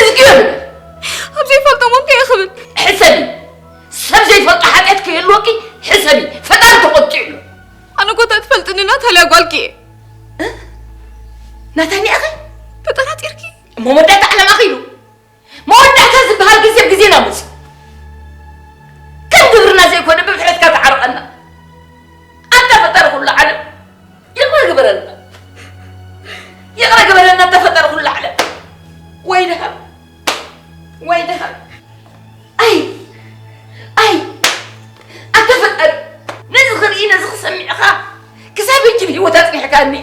እዝግዮ ንበል። ኣብ ዘይፈልጦ እሞ እንታይ እየ ክብል? ሕሰቢ። ሰብ ዘይፈልጦ ሓጢኣት ከይህልወኪ ሕሰቢ። ፈጣሪ ተቖጢዑ ኣሎ። ኣነ እኮ እታ ትፈልጥኒ ናታልያ ጓልኪ እየ። እ? ናታንያ ኢኺ? ተጠራጢርኪ? እሞ መወዳእታ ዓለም ኣኺሉ። መወዳእታ ዝበሃል ግዜ ብግዜና መፂኡ። ከም ግብርና ዘይኮነ ብምሕረትካ ተዓርቐና። ኣንታ ፈጣሪ ኩሉ ዓለም ይቕረ ግበረልና። ይቕረ ግበረልና ኣንታ ፈጣሪ ኩሉ ዓለም። ወይ ደሃብ፣ ወይ ደሃብ። ኣይ፣ ኣይ፣ ኣንታ ፈጣሪ፣ ነዚ ክርኢ፣ ነዚ ክሰሚዕኻ ክሳብ ሕጂ ብህይወት ኣጽኒሕካኒ።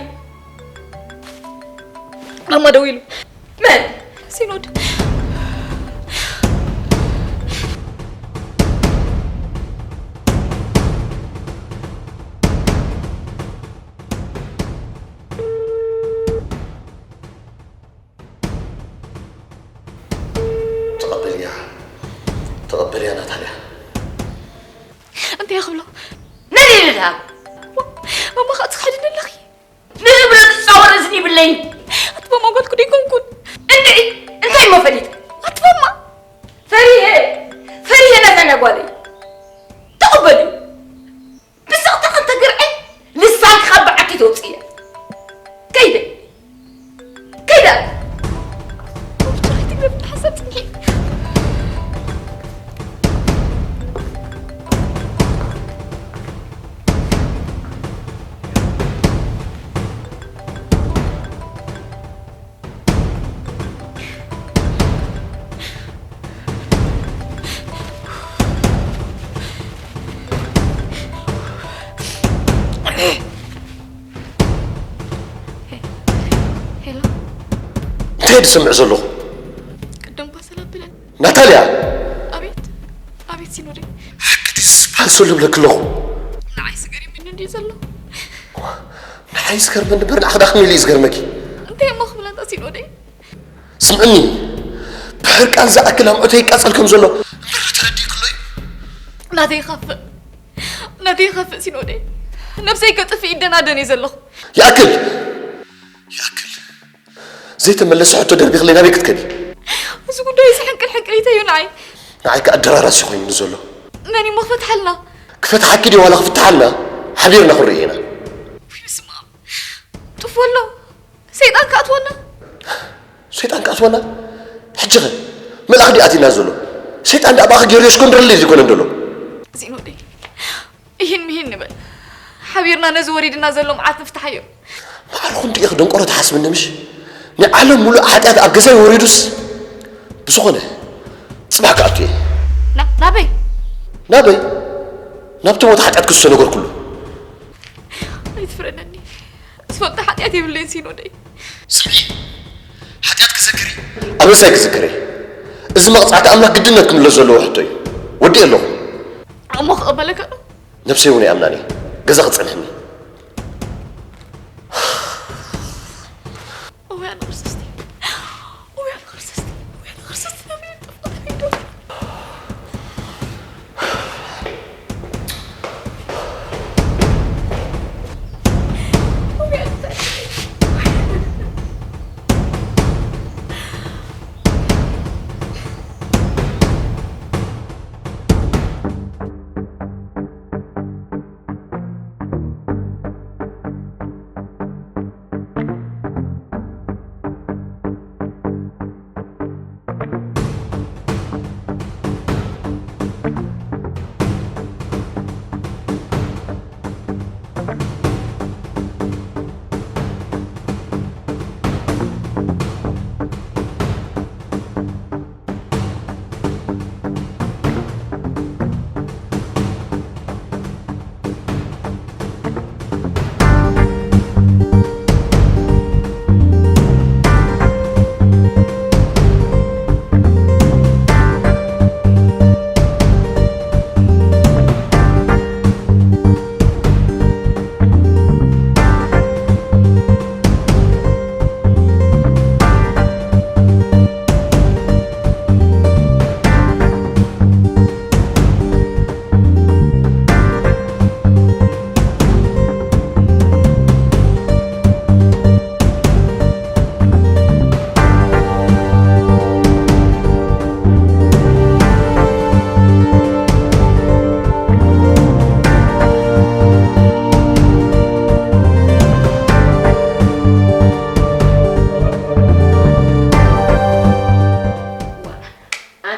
ማማ ደዊሉ። መን? ሲኖድ። ተቐበልያ፣ ተቐበልያ ናታልያ። እንታይ ክብሎ? ነን ኢልልሃ። ማማ፣ ከኣ ትኸድኒ ኣለኺ? ንብረት ዝጻወር እዝኒ ይብለይን። ኣትቦማ ጓልኩ ዶ ኣይኮንኩን? እንድዒ፣ እንታይ እሞ ፈሊጥ? ኣትቦማ። ፈሪሄ፣ ፈሪሄ ናታንያ ጓለይ። ተቐበልዩ። ብስቕታ እንተግርዐ፣ ልሳንኪ ካብ በዓቲ ተውፅእያ። ከይደ፣ ከይደ። ብቻ ከይትግረፍ ሓሳብ ፅንሒ። ሄሎ። እንታይ ዝሰምዕ ዘለኹ? ቅድም እኳ ሰላም ብለን። ናታልያ! ኣቤት፣ ኣቤት ሲኖደይ። ሓቂ ድዩ ዝበሃል ዘሎ እብለኪ ኣለኹ። ንዓይ ስገሪምኒ እንድዩ ዘሎ። ንዓይ ዝገርመኒ እምበር ንዓኺ ደኣ ከመይ ኢሉ እዩ ዝገርመኪ? እንታይ እሞ ክብል ኣንታ ሲኖደይ? ስምዕኒ፣ ብሕርቃን ዝኣክል ኣምዑተይ ይቃጸል ከም ዘሎ እምበር ተረዲእክሎ እዩ። ናተይ ይኸፍእ፣ ናተይ ይኸፍእ ሲኖደይ። ነብሰይ ከጥፍእ ይደናደን እየ ዘለኹ። ይኣክል፣ ይኣክል። ዘይተመለሰ ሕቶ ደርቢኽለይ ናበይ ክትከዲ? እዚ ጉዳይ እዚ ሕንቅል ሕንቅሊተይ እዩ ንዓይ። ንዓይ ከኣ ኣደራራሲ ኮይኑ ዘሎ። መን እሞ ክፈትሓልና? ክፈትሓኪ ድዩ ዋላ ክፍትሓልና? ሓቢርና ክንርኢ ኢና። ወይ በስመ ኣብ። ጥፍ ኣሎ። ሰይጣን ክኣትወና? ሰይጣን ክኣትወና? ሕጂ ኸ መልኣኽ ድዩ ኣትዩና ዘሎ? ሰይጣን ደኣ ብኣኺ ገይሩ የሽኮንድረለይ ዘይኮነ እንደሎ። እዚ ኖዴ። ይህን ምሂን ንበል። ሓቢርና ነዚ ወሪድና ዘሎ መዓት ንፍትሓዮ። ማዕርኹ እንዲኢኺ ደንቆሮ ትሓስብኒ ምሽ? ናይ ዓለም ሙሉእ ሓጢኣት ኣብ ገዛይ ወሪዱስ? ብዝኾነ፣ ጽባሕ ክኣቱ እየ። ና-፣ ናበይ? ናበይ? ናብቲ ቦታ ሓጢኣትኪ ዝተነገርኩሉ። ኣይትፍረደኒ። ዝፈልጦ ሓጢኣት የብለይን ሲኖደይ። ስምዒ፣ ሓጢኣትኪ ዘክሪ። ኣብ ርእሰይ ክዝክር እየ። እዚ መቕጻዕቲ ኣምላኽ ግድነት ክምለስ ዘለዎ ሕቶ እዩ። ወዲኤ ኣለኹ። እሞ ክቕበለካ ዶ? ነብሰይ እውን ኣይኣምናን እየ። ገዛ ክጸንሕኒ። እውይ ኣነ ክርስቶስ፣ እውይ ኣነ ክርስቶስ፣ እውይ ኣነ ክርስቶስ፣ ነብዩ ጠፋ ተኸይዶ።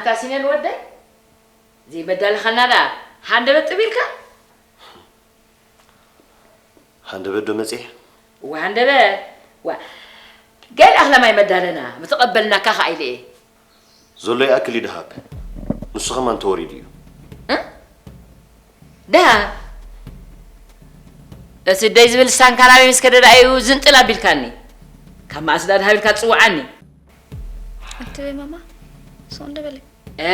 ኣታ ሲነድ ወደይ፣ ዘይመዳልኻና ደኣ ሃንደበት ጥብ ኢልካ? ሃንደበት ዶ መጺኤ? እወ ሃንደበ፣ ዋ፣ ገለ ኣኽለ ማይ መዳለና፣ ምተቐበልናካ ኸኣ ኢለ እየ። ዘሎ ይኣክል እዩ ደሃብ። ንሱ ኸማን ተወሪዱ እዩ። እ? ደሃብ? እቲ ደይ ዝብል ልሳንካ ናበይ ምስ ከደ ደኣ እዩ ዝንጥል ኣቢልካኒ? ካብ መኣስ ደኣ ደሃብ ኢልካ ትጽውዓኒ? ኣንተ በይ ማማ፣ ሶ እንደ በለ። ኤ፣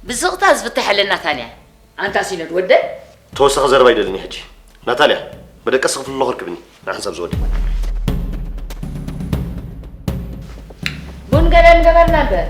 ብዝቕታ ዝፍተሐለን ናታልያ። ኣንታ ሲነድ ወደ? ተወሳኺ ዘረባ ይደልኒ ሕጂ። ናታልያ፣ መደቀሲ ክፍሊ ኣለኹ ርክብኒ። ንሓንሳብ ዝወዲ። ቡን ገለ ምገበርና እምበር።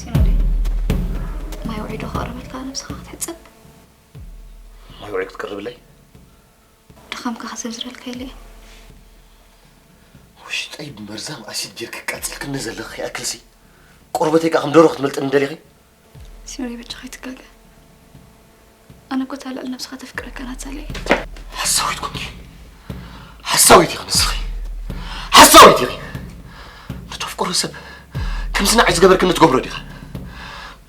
ሲኖዲ፣ ማይ ውዒ ዶ ከቕርበልካ ነብስኻ ክትሕጸብ? ማይ ውዒ ክትቅርብለይ? ድኻምካ ክዝርዝረልካ ኢለ እየ። ውሽጠይ ብመርዛም ኣሲድ ጌርኪ ቃጺልክኒ ዘለኺ ይኣክልሲ፣ ቆርበተይ ከኣ ከም ደርሆ ክትመልጥኒ ደሊኺ? ሲኖሪ በጃኻ ኣይትጋገ። ኣነ እኮ እታ ልዕሊ ነብስኻ ተፍቅረካ ናታልያ እየ። ሓሳዊት ኮንኪ። ሓሳዊት ኢኺ ንስኺ። ሓሳዊት ኢኺ። ንተፍቅሮ ሰብ ከምዚ ንዓይ ዝገበርክኒ ትገብሮ ዲኻ?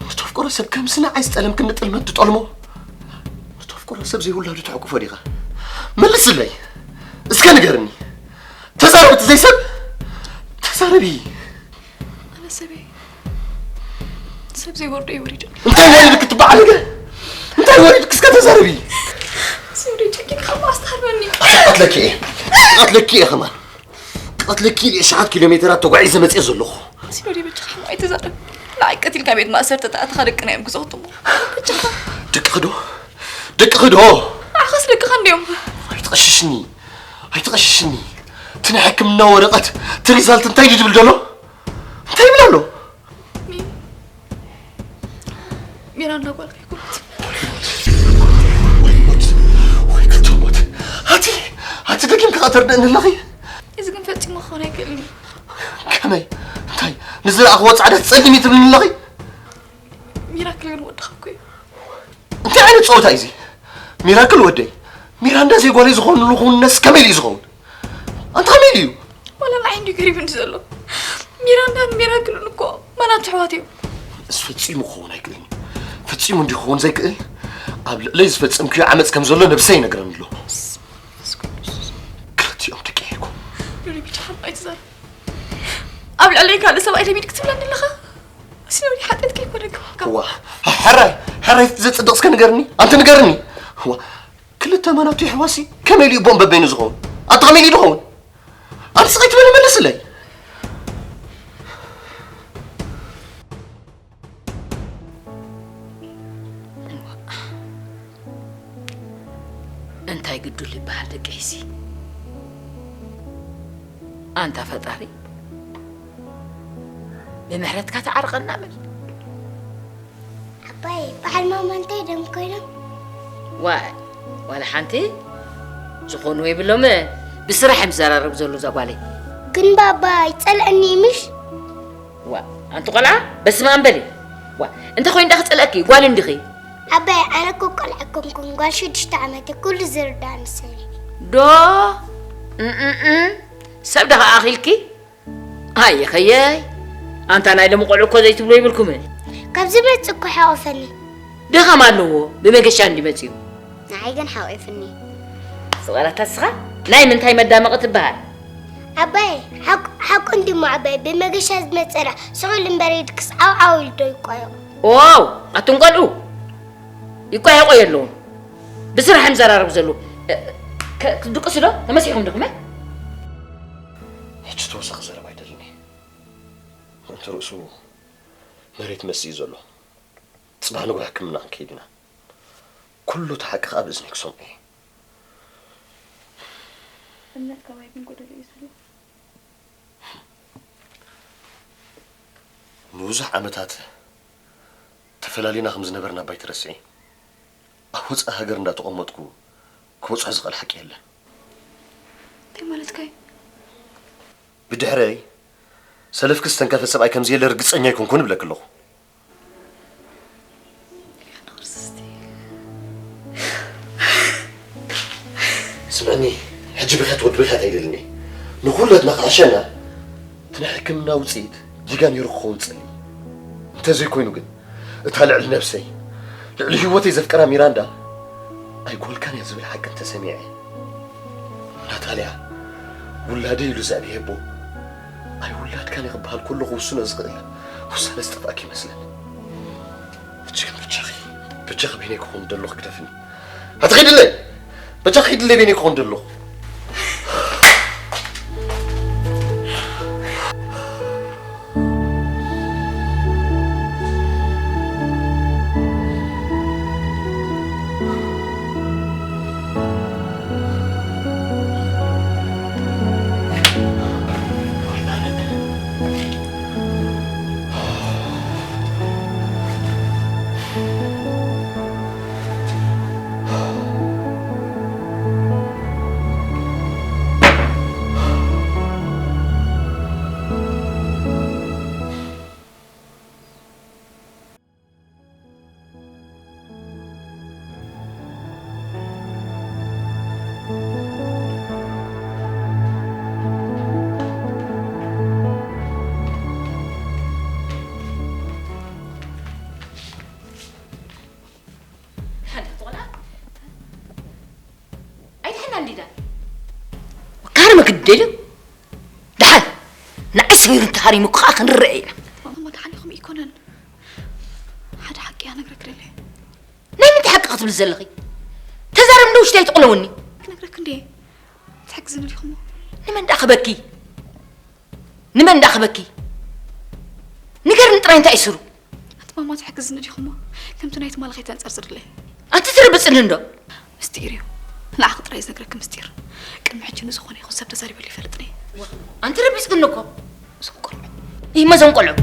ንተፍቅሮ ሰብ ከምዚ ንዓይ ዝጠለምክኒ ጥልመት ትጠልሞ? ንተፍቅሮ ሰብ ዘይውላዱ ተሕቁፎ ዲኻ? መልስለይ። እስከ ንገርኒ። ተዛረቢ እቲ ዘይሰብ። ተዛረቢ። ኣነ ሰበይ ሰብ ዘይወርዶ እዩ ወሪዱኒ። እንታይ ወሪድክ ትበዓል ገ? እንታይ ወሪድክ እስከ ተዛረቢ። ሲኖሪ ጨኪንካ ከኣ ኣስተሃርበኒ። ክቐትለኪ እየ። ክቐትለኪ እየ ከማን። ክቐትለኪ ኢለ እየ ሸሓት ኪሎ ሜተራት ተጓዒዘ መፅየ ዘለኹ። ሲኖሪ በጃኻ ሕማቕ ኣይትዛረብ። ንዓይ ቀቲልካ ቤት ማእሰርቲ ተኣትኻ ደቅና እዮም ክዘውትሙ። በጃኻ። ደቅኺ ዶ? ደቅኺ ዶ? ንዓኻስ ደቅኻ እንድዮም። ኣይትቐሽሽኒ። ኣይትቐሽሽኒ። እቲ ናይ ሕክምና ወረቐት፣ እቲ ሪዛልት እንታይ ድዩ ዝብል ዘሎ? እንታይ ይብል ኣሎ? ሚ-፣ ሚራንዳ ጓልካ ኣይኮነት። ወይ ሞት፣ ወይ ክልተ ሞት። ኣቲ፣ ኣቲ ደጊምኪ ከኣ ተርድእኒ ኣለኺ? እዚ ግን ፈጺሙ ክኾን ኣይክእልን እዩ። ከመይ? እንታይ? ንዝረኣኽዎ ጻዕዳ ትጸልሚ ትብልኒ ኣለኺ? ሚራክል ግን ወድኻ እኮ እዩ። እንታይ ዓይነት ጸወታ እዩ እዚ? ሚራክል ወደይ፣ ሚራንዳ ዘይጓለይ ዝኾንሉ ክውንነትስ ከመይ ኢሉ እዩ ዝኸውን? ኣንታ ከመይ ኢሉ እዩ? ዋላ ንዓይ እንድዩ ገሪሙኒ ዘሎ። ሚራንዳን ሚራክልን እኮ ማናቱ ኣሕዋት እዮም። እሱ ፈጺሙ ክኸውን ኣይክእልን እዩ። ፈጺሙ እንድዩ ክኸውን ዘይክእል፣ ኣብ ልዕለይ ዝፈጸምክዮ ዓመጽ ከም ዘሎ ነብሰይ ይነግረኒ ኣሎ። መንፈስ ቅዱስ። ክልቲኦም ደቂ እየ እኮ። ዮኒ፣ ብድሓን ኣይትዛረብ። ኣብ ልዕለይ ካልእ ሰብኣይ ለሚድ ክትብለኒ ኣለኻ? ሲኖሪ ሓጢኣት ከይኮነ ክባካ። ዋ፣ ሕራይ፣ ሕራይ ዘጽድቕ እስከ ንገርኒ፣ ኣንቲ ንገርኒ። ዋ፣ ክልተ ማናቱ የሕዋሲ ከመይ ኢሉ እዩ ቦም በበይኑ ዝኸውን? ኣቲ ከመይ ኢሉ እዩ ዝኸውን? ኣንቲ ስቕ ኣይትበሊ መልስለይ። እንታይ ግዱል ይበሃል ደቀይሲ? ኣንታ ፈጣሪ፣ ብምሕረትካ ተዓርቐና በል። ኣባይ፣ በዓል ማማ እንታይ ደም ኮይኖም? ዋይ፣ ዋላ ሓንቲ ዝኾንዎ የብሎምን። ብስራሕ እዮም ዝዘራረቡ ዘለዉ እዛ ጓለይ። ግን ባባ ይጸልኣኒ ምሽ? ዋ፣ ኣንቲ ቆልዓ፣ በስመ ኣብ በሊ። ዋ፣ እንተ ኮይኑ ደኣ ክጸልኣኪ፣ ጓል እንዲኺ። ኣባይ፣ ኣነ እኮ ቆልዓ ኣይኮንኩን፣ ጓል ሽዱሽተ ዓመት እየ፣ ኩሉ ዝርዳእኒ ሰብ እየ። ዶ? እም፣ እም፣ እም። ሰብ ደኣ ከኣ ኣኺልኪ? ኣየኸየይ፣ ኣንታ ናይ ሎሚ ቆልዑ እኮ ዘይትብሎ ይብልኩምን። ካብ ዝመጽእ እኮ ሓቆፈኒ። ድኻም ኣለዎ፣ ብመገሻ እንዲ መጽዩ። ንዓይ ግን ሓቂፍኒ። ስቕ በል ኣታ ንስኻ፣ ናይ ምንታይ መዳመቒ ትበሃል? ኣባይ፣ ሓቁ፣ ሓቁ እንድሞ ኣባይ፣ ብመገሻ ዝመጸ ደኣ ስቕ ኢሉ እምበር ኢድክስ ዓው ዓው ኢሉ ዶ ይቋየቑ? ኦው፣ ኣቱም ቆልዑ፣ ይቋየቑ የለውን። ብስራሕ እዮም ዘራርቡ ዘለዉ። እ፣ ከ-፣ ክትድቅሱ ዶ? ተመሲሕኩም ዲኹም፣ እ? እቲ ርእሱ መሬት መስ እዩ ዘሎ። ጽባሕ ንግሆ ሕክምና ክንከይድ ኢና። ኩሉ እቲ ሓቂ ከኣ ብእዝኒ ክሰምዖ እየ። እምነት ከማይ ግን ጎደሎ እዩ ዘሎ። ንብዙሕ ዓመታት ተፈላሊና ከም ዝነበርና እባ ኣይትረስዒ። ኣብ ወጻኢ ሃገር እንዳተቐመጥኩ ክበጽሖ ዝኽእል ሓቂ የለን። እንታይ ማለትካ እዩ? ብድሕረይ ሰለፍኪ ዝተንከፈ ሰብኣይ ከም ዘየለ ርግጸኛ ኣይኮንኩን እብለኪ ኣለኹ። ስምዕኒ፣ ሕጂ ብኽያት ወዲ ብኽያት ኣይደልን እየ። ንኹለትና ክሕሸና እቲ ናይ ሕክምና ውጽኢት ጌጋ ነይሩ ክኸውን ጸሊ። እንተዘይኮይኑ ግን እታ ልዕሊ ነብሰይ፣ ልዕሊ ህይወተይ ዘፍቀራ ሚራንዳ ኣይጎልካን እያ ዝብል ሓቂ እንተሰሚዐ፣ ናታልያ፣ ውላደይ ኢሉ ዘዕብየ ኣቦ፣ ኣይውላድካን እየ ክበሃል ከለኹ ውስኖ ዝኽእል ውሳነ ዝጠፍኣኪ ይመስለኒ። ሕጂ ግን በጃኺ፣ በጃኺ በይነይ ክኾን ደለኹ ግደፍኒ። ኣቲ ኺድለይ! በጃኺ ኺድለይ በይነይ ክኾን ደለኹ። ሓንቲ ቆልዓ ኣይድሕና እንዲዳ። ወካሪ መግደል እዩ። ደሓን ንዓይ ሰሚሩ እንተሃሪሙ ከዓ ክንረአ ኢና። ማማ፣ ደሓን ኢኹም ይኮነን። ሓደ ሓቂ እያ ነግረክ ደለየ። ናይ ምንታይ ሓቂ ክትብል ዘለኺ? ተዛረብ እንዶ ውሽጢ ኣይትቕለውኒ። ክነግረክ እንዴ? ትሕግዝኒ ዲኹሞ? ንመን ደኣ ክበኪ? ንመን ደኣ ክበኪ? ንገርኒ ጥራይ እንታይ እዩ ስሩ? ኣቲ ማማ ትሕግዝኒ ዲኹሞ? ከምቲ ናይ ትማሊ ከይተንጸርጽርለይ። ኣንቲ ትርብጽኒ እንዶ? ምስጢር እዩ። ንዓኺ ጥራይ ዝነግረኪ ምስጢር። ቅድሚ ሕጂ ንዝኾነ ይኹን ሰብ ተዛሪበሉ ይፈልጥን እየ። ኣንቲ ረቢጽክኒ እኮ። እዞም ቆልዑ። ይመ እዞም ቆልዑ።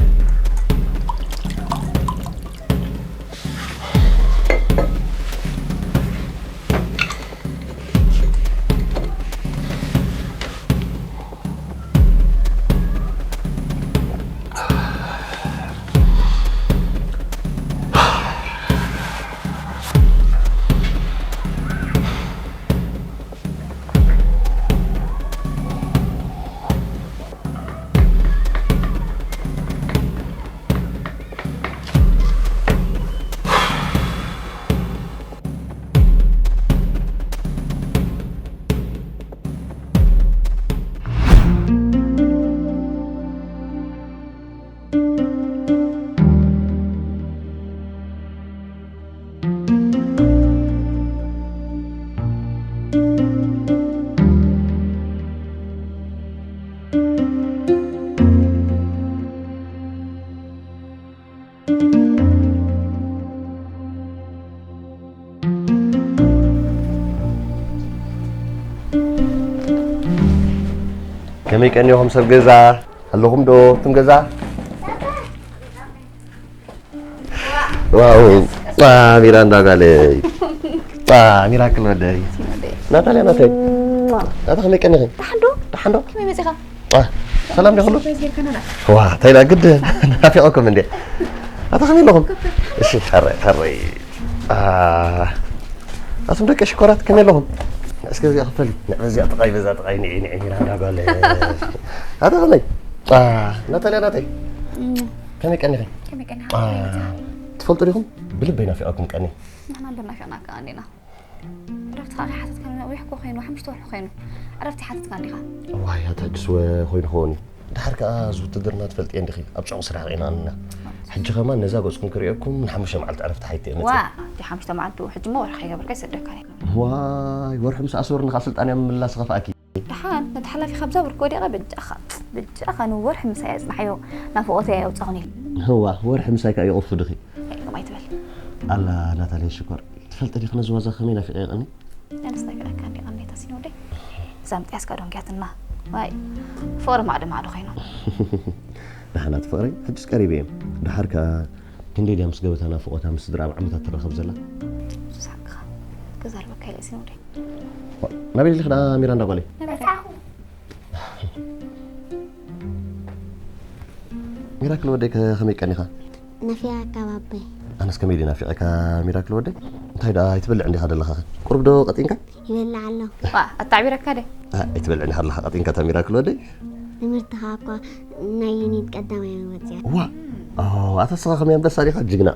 ከመይ ቀኒኹም ሰብ ገዛ? ኣለኹም ዶ እትም ገዛ? ዋው! ዋ፣ ሚራንዳ ጓለይ። ዋ፣ ሚራክል ወደይ። ናታልያ ናተይ። ናታ ከመይ ቀኒኺ? ደሓን ዶ? ደሓን ዶ? ከመይ መጺኻ? ዋ፣ ሰላም ዶ ኩሉ? ዋ፣ ታይላ ግድ ናፊቐኩም እንዴ? ኣታ ከመይ ኣለኹም? እሺ፣ ሓረይ፣ ሓረይ። ኣ፣ ኣቱም ደቂ ሽኮራት ከመይ ኣለኹም? እስከ እዚኣ ክፈሊ። ንዕ በዚኣ ጥቓይ፣ በዛ ጥቓይ፣ ንዒ፣ ንዒ፣ ሚራንዳ ጓለይ። ኣታ ከመይ? ኣ፣ ናታልያ ናተይ። ከመይ ቀኒኺ? ከመይ ቀኒኻ? ኣ፣ ትፈልጡ ዲኹም? ብልበይ ናፊቐኩም ቀኒ። ንሕና እንዶ ናፊቕናካ ቀኒና። ዕረፍትኻ ከይሓተትካና ነዊሕ እኮ ኮይኑ፣ ሓሙሽተ ወርሒ ኮይኑ። ዕረፍቲ ይሓተትካ እንዲኻ። እዋይ፣ ኣታ ሕጅስ ወ-፣ ኮይኑ ክኸውን እዩ። ደሓር ከኣ እዚ ውትድርና ትፈልጥዮ እንዲኺ፣ ኣብ ጽዑቕ ስራሕ ርኢና ኣለና። ሕጂ ከማን ነዛ ገጽኩም ክርእየኩም ንሓሙሽተ መዓልቲ ዕረፍቲ ሓይተ እየ ዋ፣ መጽእ። እቲ ሓሙሽተ መዓልቲ፣ ሕጂ እሞ ወርሒ ከይገበርካ ይሰደካ እየ። ዋይ፣ ወርሒ ምስ ኣስወርኒ ከኣ ስልጣን እያ ምምላስ ኸፍኣኪ። ደሓን፣ ነቲ ሓላፊ ካብ ዛብርክ ወዲቐ በጃኻ፣ በጃኻ ንወርሒ ምሳይ ኣጽንሓዮ፣ ናፍቖተይ ኣየውጻኹን ኢሉ። እዋ፣ ወርሒ ምሳይ ከኣ ይቕፉ ድኺ? ኣይ፣ ከምኡ ኣይትበል። ኣላ ናታልያ ሽኮር፣ ትፈልጢ ዲኺ ነዚ ዋዛ ከመይ ናፊቐዮ ቀኒ? ኣነስ ናፊቐካ እንዲ ቀኒ ተሲኖ ወደይ። እዛ ምጥያስካ ዶንግያትና። ዋይ፣ ፍቕሪ ማዕዶ ማዕዶ ኮይኑ። ደሓናት ፍቕረይ፣ ሕጅስ ቀሪበ እየ። ደሓር ከኣ ክንደይ ድያ ምስ ገበታ ናፍቖታ ምስ ስድራ ኣብ ዓመታት ትራኸብ ዘላ? ሱስ ሓቅኻ። ክዛረበካ ኢለ እየ ሲኖ ወደይ። ናበይ ደሊኺ ደኣ ሚራንዳ ጓለይ? ናበይ? ሚራክል ወደይ ከ-፣ ከመይ ቀኒኻ? ናፊቐካ ባባይ። ኣነስ ከመይ ድየ ናፊቐካ ሚራክል ወደይ? እንታይ ደኣ ኣይትበልዕ እንዲኻ ዘለኻ? ቁሩብ ዶ ቀጢንካ? ይበልዕ ኣለኹ። ዋ፣ ኣታዕቢረካ ደ? ኣ፣ ኣይትበልዕ እንዲኻ ዘለኻ ቀጢንካ እታ ሚራክል ወደይ? ትምህርትኻ እኳ ናይ ዩኒት ቀዳማይ ወፂኣ። ዋ፣ ኦ፣ ኣታ ንስኻ ከመይ ኣንበሳ ዲኻ ጅግና።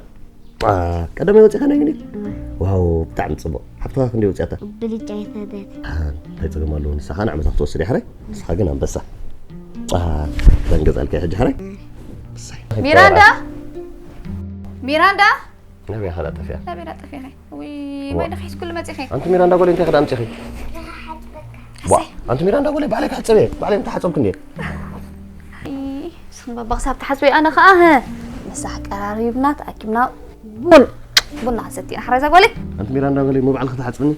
አ፣ ቀዳማይ ወፂኻ ናይ ዩኒት? እወ። ዋው፣ ብጣዕሚ ፅቡቕ። ሓፍትኻ ክንደይ ወፂኣታ? ብልጫ ይፈደት። አ፣ እንታይ ፀገም ኣለዎ? ንስኻ ንዓመታ ክትወስድ እያ ሕራይ? ንስኻ ግን ኣንበሳ። አ፣ እዛ ንገዝኣልካ እየ ሕጂ ሕራይ? እሰይ። ሚራንዳ! ሚራንዳ! ናበይ ኢኻ ጠፊኣ? ናበይ ኢኻ ጠፊኣ? ውይ፣ ዋ። ማይ ዶ ሒዝኩሉ መፂኺ? ኣንቲ ሚራንዳ ጓለይ እንታይ ክዳ ኣምፂኺ? ዋ፣ ኣሰይ። ኣንቲ ሚራንዳ ጓለይ ባዕለይ ክሕፀብ እየ። ባዕለይ እንተሓፀብኩ እንድየ። ይ፣ ስኽን ባባ ክሳብ ትሓስበይ ኣነ ኸዓ፣ ህ፣ ምሳሕ ቀራሪብና ተኣኪብና ቡን፣ ቡና ክንሰቲ ኢና። ሓራይ እዛ ጓለይ። ኣንቲ ሚራንዳ ጓለይ፣ እሞ ባዕልኺ ትሓጽብኒ?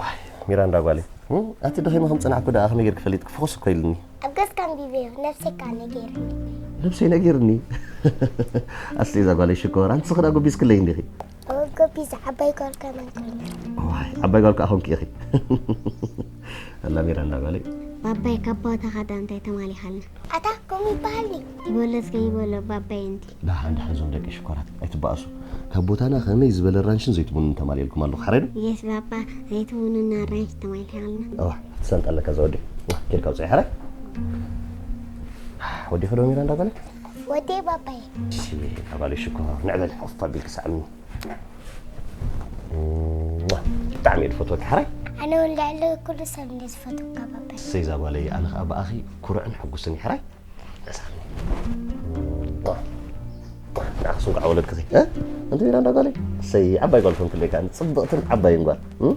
ዋይ፣ ሚራንዳ ጓለይ። እም፣ ኣቲ ደኺመ ከም ጸናሕኩ ደኣ ከመይ ጌርኪ ፈሊጥኪ? ፍኹስ እኮ ኢሉኒ። ኣብ ገጽካ ኣንቢበዮ፣ ነብሰይ ከኣ ነጊርኒ። ነብሰይ ነጊርኒ? ኣስሊ እዛ ጓለይ ሽኮር፣ ኣንቲ ስኽዳ ጎቢዝክለይ እንዲኺ። ኦ፣ ጎቢዝ ዓባይ ጓል ከማን ኮይና። ዋይ፣ ዓባይ ጓል ከኣ ኾንኪ ኢኺ። ኣላ ሚራንዳ ጓለይ። ባባይ ካብ ቦታኻ ዳ እንታይ ተማሊኻልና? ኣታ ከምኡ ይበሃል ድዩ? ይበሎ እስከ ይበሎ ባባይ እንቲ። ደሓን ደሓን እዞም ደቂ ሽኮራት ኣይትበኣሱ። ካብ ቦታና ከመይ ዝበለ ራንሽን ዘይትቡንን ተማልየልኩም ኣለኹ። ሓራይ ዶ? የስ ባባ ዘይትቡንና ራንሽ ተማሊኻልና። እዋ፣ ትሰንጠለካ እዛ ወዲ። ዋ፣ ኬድካ ውፅኢ ሓራይ። ወዲኺ ዶ ሚራንዳ ጓለይ? ወዲ ባባይ። እሺ፣ ኣባለይ ሽኮር፣ ንዕበል፣ ሑፍ ኣቢልኪ ሰዓምኒ። እም፣ ብጣዕሚ እየ ዝፈትወኪ፣ ሓራይ። ኣነ እውን ልዕሊ ኩሉ ሰብ እንደ ዝፈትወካ፣ ባባ። እሰይ፣ እዛ ጓለይ፣ ኣነ ኸኣ ብኣኺ ኩሩዕን ሕጉስን እየ፣ ሓራይ። እዛ፣ ንዓኽስ እንኳዕ ወለድክኺ፣ እ? ኣንቲ ሚራንዳ ጓለይ፣ እሰይ፣ ዓባይ ጓል ኮንክለይ ከኣ፣ ጽብቕትን ዓባይን ጓል፣ እም?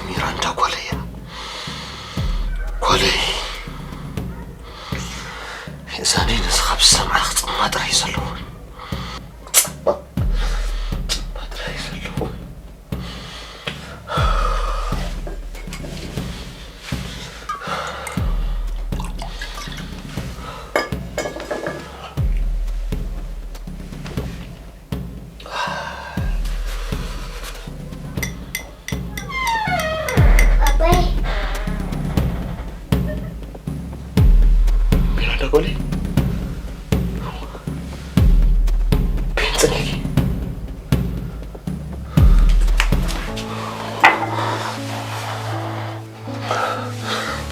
ሚራንዳ ጓለይ እያ። ጓለይ። የእዛነይ ነዚ ካብ ዝሰምዓ ክጽማ ጥራይ እዩ ዘለዎ። ክጽማ፣ ክጽማ ጥራይ እዩ ዘለዎ። ኣቦይ። ሚራንዳ ጓለይ። ከየምጽእኪ።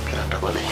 ሚራንዳ ጓለይ።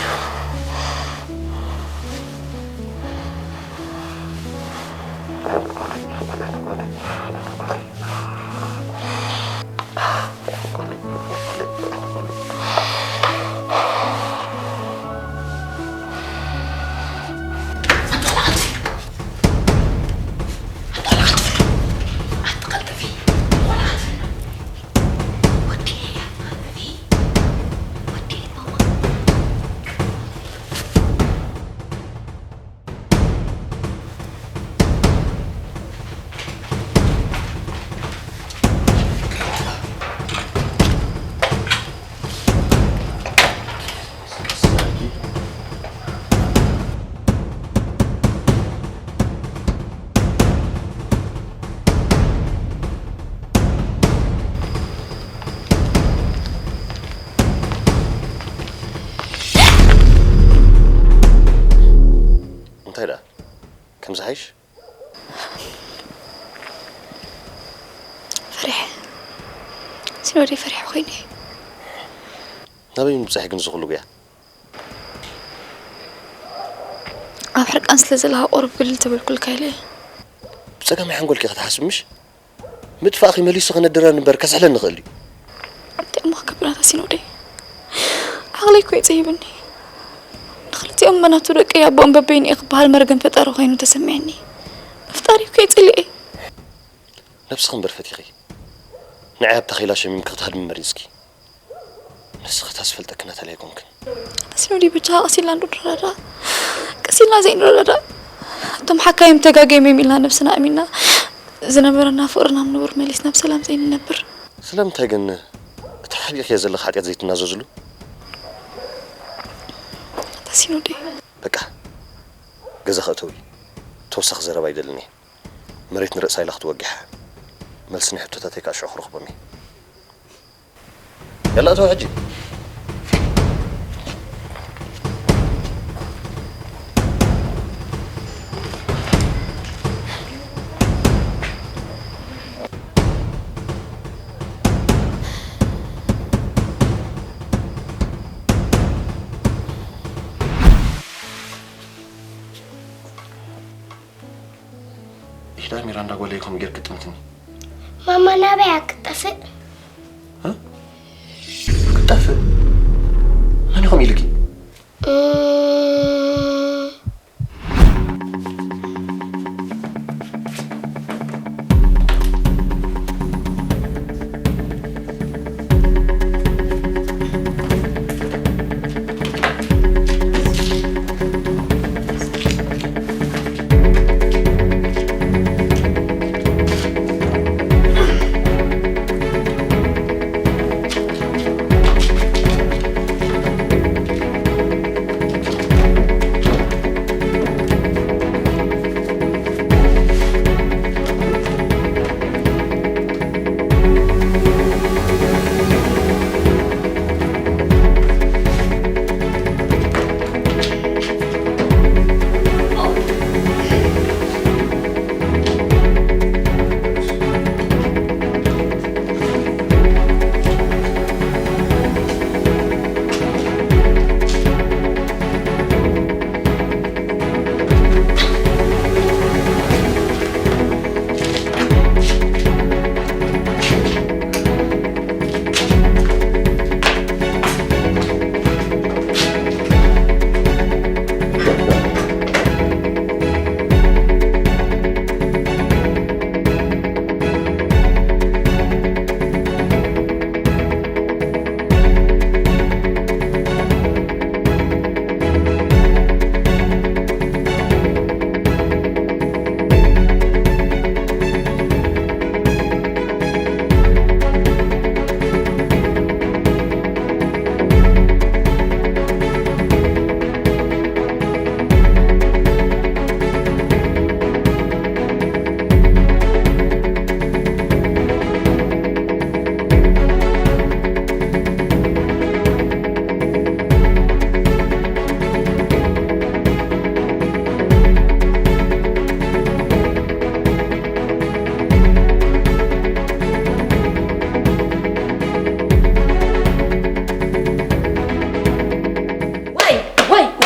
እንታይ ደኣ? ከምዚ ሓይሽ? ፈሪሐ። ሲኖደይ ፈሪሐ ኮይነ። ናበይ ምብጻሕ ግን ዝኽሉ ጉያ? ኣብ ሕርቃን ስለ ዘለኻ ቁሩብ ግልል ተበልኩልካ ኢለ። ብጸጋማይ ሓንጎልኪ ኢኻ ትሓስቢ ምሽ? ምጥፋእኺ መሊሱ ከነድረኒ እምበር ከስሕለኒ ይኽእል ድዩ? እንታይ እሞ ክገብር ኣታ ሲኖደይ? ኣባይ እኮ የጸይብኒ። ንኽልቲኦም መናቱ ደቀይ ኣቦኦም በበይኑ እየ ክበሃል መርገም ፈጣሪ ኮይኑ ተሰሚዕኒ። ምፍጣሪ እኮ የጸልኤ። ነብስኺ እምበር ፈቲኺ። ንዓይ ኣብ ተኺላ ሸሚምኪ ክትሃድሚ መሪጽኪ። ንስኺ እታ ዝፈልጠኪ ናታሊ ኣይኮንክን። ኣታ ሲኖዲ ብቻ ቀሲልና እንዶ ንረዳዳእ። ቀሲልና ዘይንረዳዳእ። እቶም ሓካይም ተጋግዮም እዮም ኢልና ነብስና ኣሚንና ዝነበረና ፍቕርና ምንቡር መሊስና ብሰላም ዘይንነብር። ስለምንታይ ግን እቲ ሓቢእክዮ ዘለኺ ሓጢኣት ዘይትናዘዝሉ? ኣታ ሲኖዲ። በቃ፣ ገዛ ክእተው እዩ። ተወሳኺ ዘረባ ኣይደልን እየ። መሬት ንርእሳ ኢላ ክትወጊሓ። መልሲ ናይ ሕቶታተይ ከዓ ሽዑ ክረኽቦም እየ። የላ እተው ሕጂ። ኢዳ ሚራንዳ ጓለይ ኮም ጌርኪ ጥምትኒ። ማማ ናበይ ክትጠፍእ? እ? ክትጠፍእ? መን ኢኹም ኢልኪ? እም፣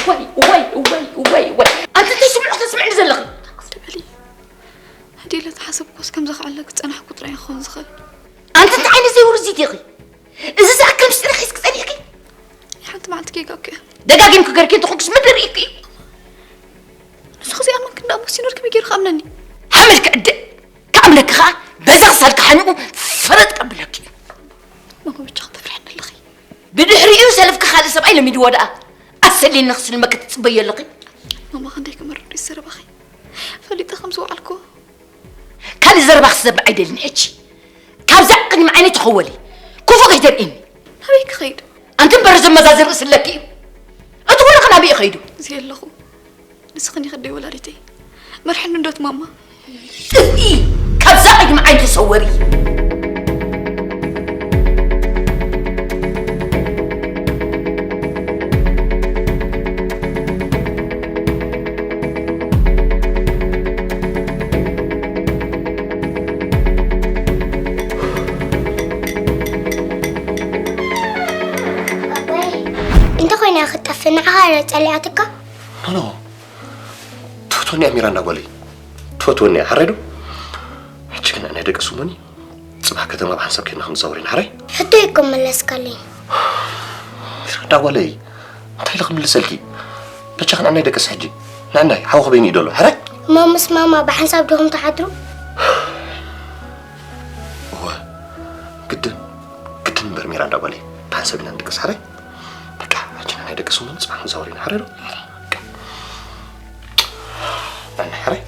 ወይ፣ ወይ፣ ወይ። ኣንቲ እንታይ ስምዑ ተስምዕኒ ዘለኺ? ትበሊ። ህድእ ኢለ ዝሓሰብኩስ ከምዚ ክዕለክ ዝጸናሕኩ ጥራይ ክኸውን ዝኽእል። ኣንቲ እንታይ ዓይነት ዘይውርዚት ኢኺ? እዚ ዝኣክል ምስጢር ሒዝኪ ጸኒሕኪ? ሓንቲ መዓልቲ ጌጋ እኮ እያ። ደጋጊምኪ ገርኪ እንተኾንክስ ምድሪ ርኢኪ እዩ። ንስኺ ዘይኣመንክኒ ደኣ እሞ ሲኖር ከመይ ገይሩ ክኣምነኒ? ሓመድ ክዕደ፣ ክኣምነኪ ኸኣ በዛ ክሳድኪ ሓኒቑ ፈረጥ ከብለኪ እዩ። መጎ ብቻ ከተፍርሐኒ ኣለኺ። ብድሕሪኡ ሰለፍኪ ካልእ ሰብኣይ ለሚድዎ ደኣ ኣሰልየኒ ክስልመኪ ትጽበዮ ኣለኺ። ማማ ክንደይ ክመርር እዩ ዘረባኺ። ፈሊጠ ከም ዝወዓልኩ። ካልእ ዘረባ ክሰምዕ ኣይደልን ሕጂ። ካብዛ ቅድሚ ዓይነይ ተኸወሊ። ክፉእ ከይተርእየኒ። ናበይ ክኸይድ? ኣንቲ እምበር ዘመዛዚ ርእሲ ኣለኪ እዩ። እቲ ወርኺ ናበይ እዩ ከይዱ? እዚ ኣለኹ። ንስኽን ኢኺ ኣደይ ወላዲተይ። መርሕኒ እንዶ እቲ ማማ። ጥፍኢ! ካብዛ ቅድሚ ዓይነይ ተሰወሪ። ኣቦይ፣ እንተ ኾይና ክትጠፍእ ንዓኻ እያ ጸሊኣትካ? ኖ፣ ኖ። ትፈትወኒ እያ ሚራንዳ ጓለይ። ትፈትወኒ እያ፣ ሓራይ ዶ? ሕጂ ግን ኣነ ደቂ ስሙኒ፣ ጽባሕ ከተማ ብሓንሳብ ኬድና ክንዛወር ኢና፣ ሓራይ? ሕቶይ እኮ መለስካለይ። ሚራንዳ፣ እንዳ ጓለይ፣ እንታይ ኢለ ክምልሰልኪ? በጃኺ ንዕናይ ደቅስ ሕጂ። ንዕናይ፣ ሓውኺ በይኑ እዩ ደሎ። ሕራይ? እሞ ምስ ማማ ብሓንሳብ ዲኹም ትሓድሩ? እወ፣ ግድን፣ ግድን እምበር ሜራ እንዳ ጓለይ። ብሓንሳብ ኢና ንድቅስ፣ ሕራይ? በቃ፣ ሕጂ ንዕናይ ደቅስ እሞ ንጽባሕ ክንዛወር ኢና፣ ሕራይ ዶ? በቃ። ንዕናይ፣ ሕራይ?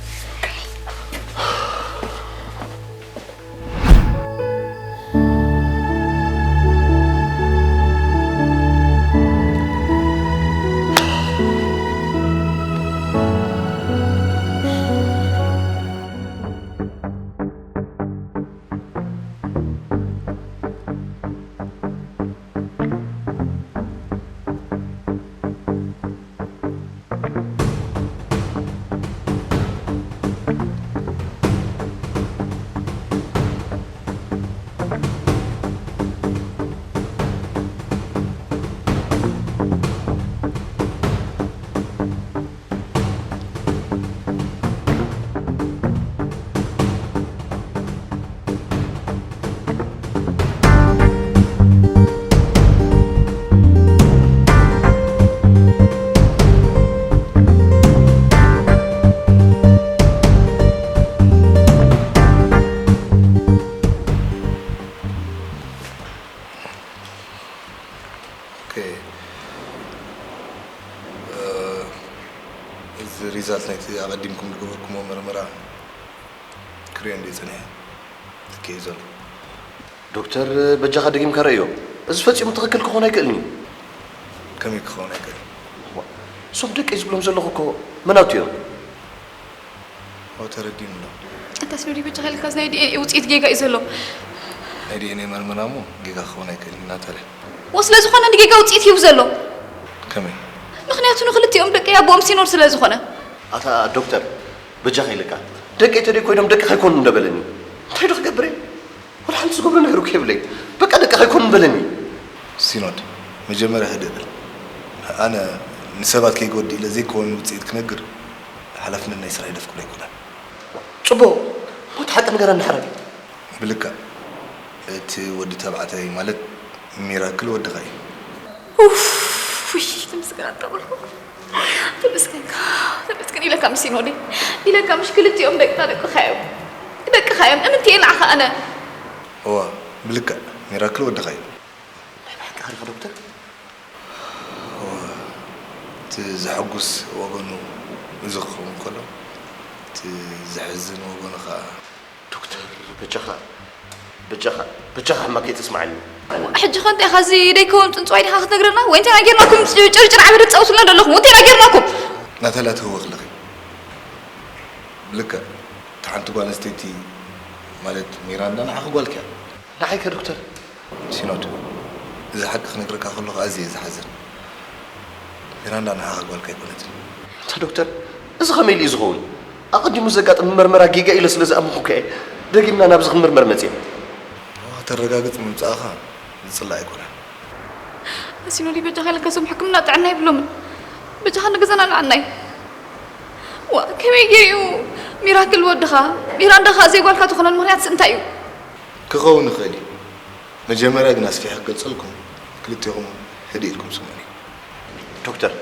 ኦኬ። እ፣ እዚ ሪዛልት ናይቲ ኣቐዲምኩም ዝገበርኩሞ መርመራ ክርእዮ እንድየ ጸኒሐ። ትክእ እዩ ዘሎ። ዶክተር፣ በጃኻ ደጊምካ ረእዮ። እዚ ፈጺሙ ትኽክል ክኸውን ኣይክእልን እዩ። ከመይ ክኸውን ኣይክእልን? ዋ፣ እሶም ደቀይ ዝብሎም ዘለኹ እኮ መናቱ እዮም። ኦ፣ ተረዲኡኒ ኣሎ። ኣታ ስኑዲ፣ በጃኻ ኢልካ፣ እዚ ናይ ዲ ኤን ኤ ውጽኢት ጌጋ እዩ ዘሎ። ናይ ዲ ኤን ኤ መርመራ እሞ ጌጋ ክኸውን ኣይክእልን፣ ናታልያ። ዎ፣ ስለ ዝኾነ ንጌጋ ውጽኢት ሂቡ ዘሎ። ከመይ? ምኽንያቱ ንኽልቲኦም ደቀይ ኣቦኦም ሲኖድ ስለ ዝኾነ። ኣታ ዶክተር፣ በጃኻ ኢልካ፣ ደቀይ ተደይ ኮይኖም ደቅኻ ኣይኮኑን እንደ በለኒ። እንታይ ዶ ክገብር እየ? ወላ ሓንቲ ዝገብሮ ነገር እኮ የብለይ። በቃ ደቅኻ ኣይኮኑን በለኒ። ሲኖድ፣ መጀመርያ ህድእ በል። ኣነ ንሰባት ከይጎድእ ኢለ ዘይከውን ውጽኢት ክነግር ሓላፍነት ናይ ስራሕ ይደፍቅዶ ኣይኮነን። ጽቡቕ፣ እሞ እቲ ሓቂ ንገረኒ ሕራይ። ብልክዕ፣ እቲ ወዲ ተባዕታይ ማለት ሚራክል ወድኻ እዩ። ኡፍ፣ ውይ፣ ተመስገን ኣጣበልኩ። ተመስገንካ፣ ተመስገን ኢለካ ምሽ ሲኖዲ። ኢለካ ምሽ ክልቲኦም ደቅካ ደቅኻ እዮም። ደቅኻ እዮም። እምንቲ እየ ንዓኻ ኣነ። እዋ፣ ብልክዕ፣ ሚራክል ወድኻ እዩ። ናይ ብሓቂ ሓሪኻ ዶክተር? እዋ፣ እቲ ዘሐጉስ ወገኑ እዚ ክኸውን ከሎ፣ እቲ ዘሕዝን ወገኑ ኸኣ ዶክተር፣ በጃኻ፣ በጃኻ፣ በጃኻ ሕማም ከይተስምዓኒ። ሕጂ ኸ እንታይ ኢኻ፣ እዚ ደይከውን ጽንጽዋይ ዲኻ ክትነግረና? ወይ እንታይ ኢና ጌርናኩም? ጭ-፣ ጭርጭር ዓበደ ትጻወቱልና ዘለኹም። እንታይ ኢና ጌርናኩም? ናታልያ ትህወኽ ኣለኺ። ብልክዕ፣ እታ ሓንቲ ጓል ኣንስተይቲ ማለት ሚራንዳ ንዓኺ ጓልኪ እያ። ንዓይ ከ ዶክተር? ሲኖድ፣ እዚ ሓቂ ክነግረካ ከለኹ ኣዝየ እየ ዝሓዝን። ሚራንዳ ንዓኻ ጓልካ ኣይኮነትን። ኣታ ዶክተር፣ እዚ ከመይ ኢሉ እዩ ዝኸውን? ኣቐዲሙ ዘጋጥም መርመራ ጌጋ ኢለ ስለ ዝኣመንኩ እየ ደጊምና ናብዚ ክንምርመር መጺአ። ከተረጋግጽ ምምጻእኻ ዝጽላእ ኣይኮነን። ሲኖዲ፣ በጃኻ ኢልካ፣ እዞም ሕክምና ጥዕና የብሎምን። በጃኻ ንገዛና ኣልዓናይ። ዋ፣ ከመይ ገይሩ እዩ ሚራክል ወድኻ፣ ሚራንዳ ኸኣ ዘይጓልካ ዝኾነሉ ምኽንያትስ እንታይ እዩ? ክኸውን ይኽእል እዩ። መጀመርያ ግን ኣስፊሐ ክገልጸልኩም፣ ክልቴኹም ህድእ ኢልኩም ስምዑኒ። ዶክተር፣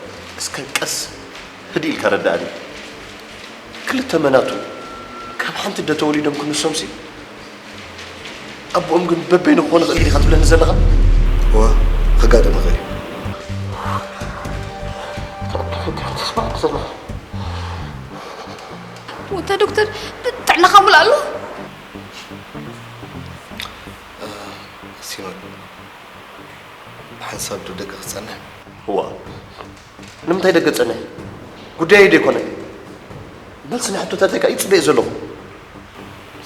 እስከ ቀስ ህድእ ኢልካ ረዳእኒ። ክልተ መናቱ ካብ ሓንቲ ኣደ ተወሊዶም ክንሶምሲ፣ ኣቦኦም ግን በበይኑ ክኾን ይኽእል ዲኻ ትብለኒ ዘለኻ? እወ፣ ከጋጥም ይኽእል እዩ። ተስፋ ኣለካ። ወታ ዶክተር፣ ጥዕናኻ ሙሉእ ኣሎ? እ፣ ሲኖድ፣ ሓንሳብ ዶ ደገ ክጸንሕ? እዋ፣ ንምንታይ ደገ ጸንሕ? ጉዳየይ ዶ ኣይኮነን? መልሲ ናይ ሕቶታተይ ከኣ ይጽበ እየ ዘለኹ።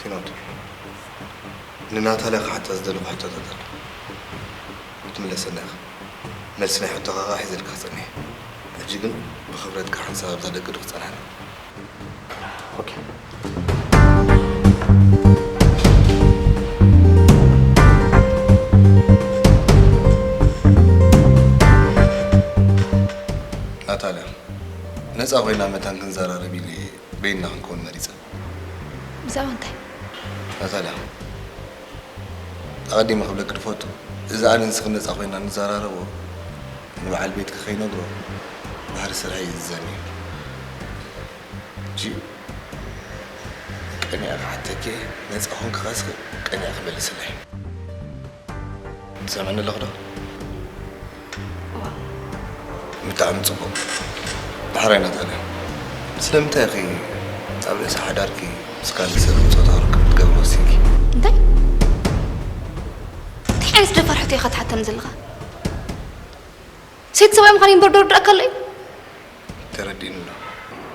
ሲኖድ፣ ንናታልያ ክሓታ ዝደለኹ ሕቶታት ኣሎ። ክትምለሰና ኢኻ። መልሲ ናይ ሕቶኻ ከኣ ሒዘልካ ክጸንሕ እየ። ሕጂ ግን ብኽብረትካ ሓንሳብ ኣብዛ ደገ ዶ ክጸንሕ ኣለዎ? ኦኬ። ናታልያ፣ ነጻ ኮይና መታን ክንዘራረብ ኢለ በይንና ክንከውን መሪጸ። ብዛዕባ እንታይ? ናታልያ፣ ኣቐዲመ ክብለኪ ዝፈቱ፣ እዚ ኣነ ንስኺ ነጻ ኮይና ንዘራረቦ፣ ንበዓል ቤትኪ ከይነግሮ ባህሪ ስርሐይ ይእዝዘኒ እዩ። ጂ፣ ቀኒኣ ክሓተኪ እየ፣ ነጻ ኮንኪ ከስኺ ቀኒኣ ክመልስለይ። ትሰምዕኒ ኣለኺ ዶ? እዋ። ብጣዕሚ ጽቡቕ። ዳሕራይ ናታልያ፣ ስለምንታይ ኢኺ ኣብ ርእሲ ሓዳርኪ ምስ ካልእ ሰብ ጾታዊ ርክብ ክትገብሪ ወሲንኪ? እንታይ? እንታይ ዓይነት ደፋር ሕቶ ኢኻ ትሓተኒ ዘለኻ? ሴት ሰብኣይ ምዃነይ እምበር ዶ ርድኣካ ኣሎ እዩ? ተረዲእኒ ኣሎ።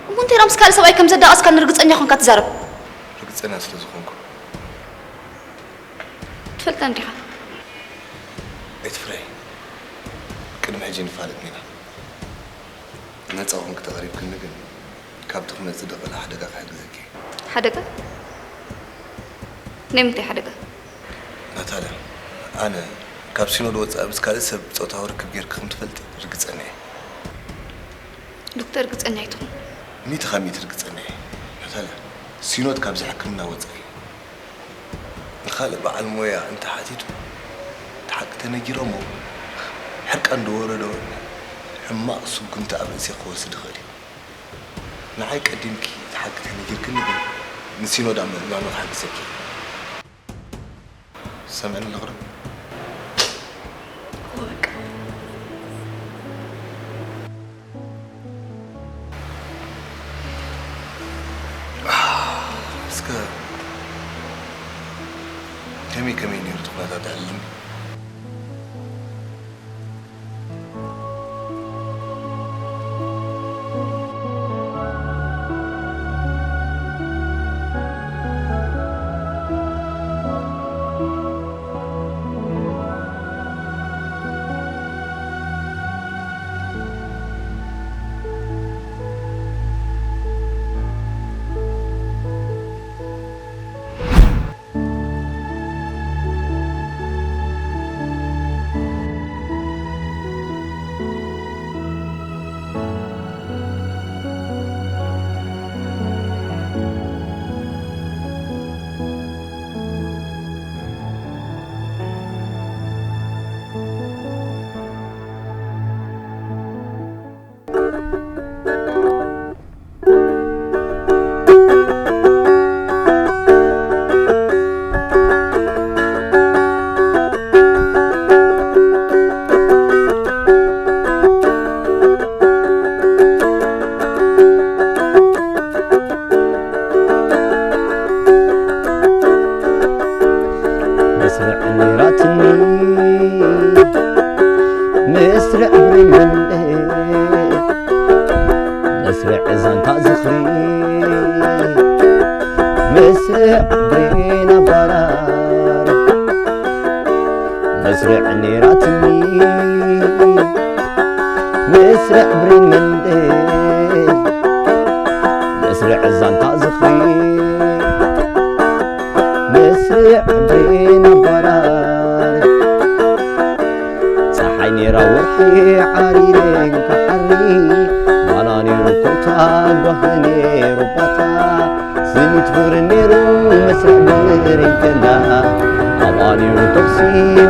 እሞ እንታይ ደኣ ምስ ካልእ ሰብኣይ ከም ዘዳቐስካኒ ርግጸኛ ኾንካ ትዛረብ? ርግጸኛ ስለ ዝኾንኩ። ትፈልጠኒ ዲኻ? ኣይትፍርሒ። ቅድሚ ሕጂ ንፋለጥ ኔና። ነጻ ኮንኪ ተቐሪብክኒ ግን ካብቲ ክመጽእ ዝኽእል ሓደጋ ክሕግዘኪ እየ። ሓደጋ? ናይ ምንታይ ሓደጋ? ናታልያ፣ ኣነ ካብ ሲኖድ ወጻኢ ምስ ካልእ ሰብ ጾታዊ ርክብ ጌርኪ ከም ትፈልጢ ርግጸኛ እየ። ዶክተር፣ ርግጸኛ ኣይትኹን። ሚእቲ ካብ ሚእቲ ርግጸኛ እየ። ናታልያ፣ ሲኖድ ካብዚ ሕክምና ወጻኢ እዩ። ንኻልእ በዓል ሞያ እንተሓቲቱ፣ እቲ ሓቂ ተነጊሮሞ፣ ሕርቃን ዝወረዶ ሕማቕ ስጉምቲ ኣብ ርእሲ ክወስድ ይኽእል እዩ። ንዓይ ቀዲምኪ እቲ ሓቂ ተነጊርክኒ ግን፣ ንሲኖዳ ምእማኑ ክሕግዘኪ። ትሰምዕኒ ኣለኺ ዶ? እወ፣ በቃ። እስከ ከመይ ከመይ ነይሩ እቲ ኩነታት ኣዕልልኒ። መስርዕ ነይራትኒ መስርዕ ብሬን መንደር መስርዕ ዛንታ ዝኽሪ መስርዕ ብሬን ኣባራር መስርዕ ነይራትኒ መስርዕ ብሬን መንደር መስርዕ ዛንታ ዝኽሪ መስርዕ ብሬን ኣባራር ጸሓይ ነይራ ወርሒ ዓሪረን ክሓሪ ማና ነይሩ ኮታ ጓሂ ነይሩ ባታ ስኒት ፍቕሪ ነይሩ መስርዕ ብሬን ከላ ኣብኣ ነይሩ ተኹሲ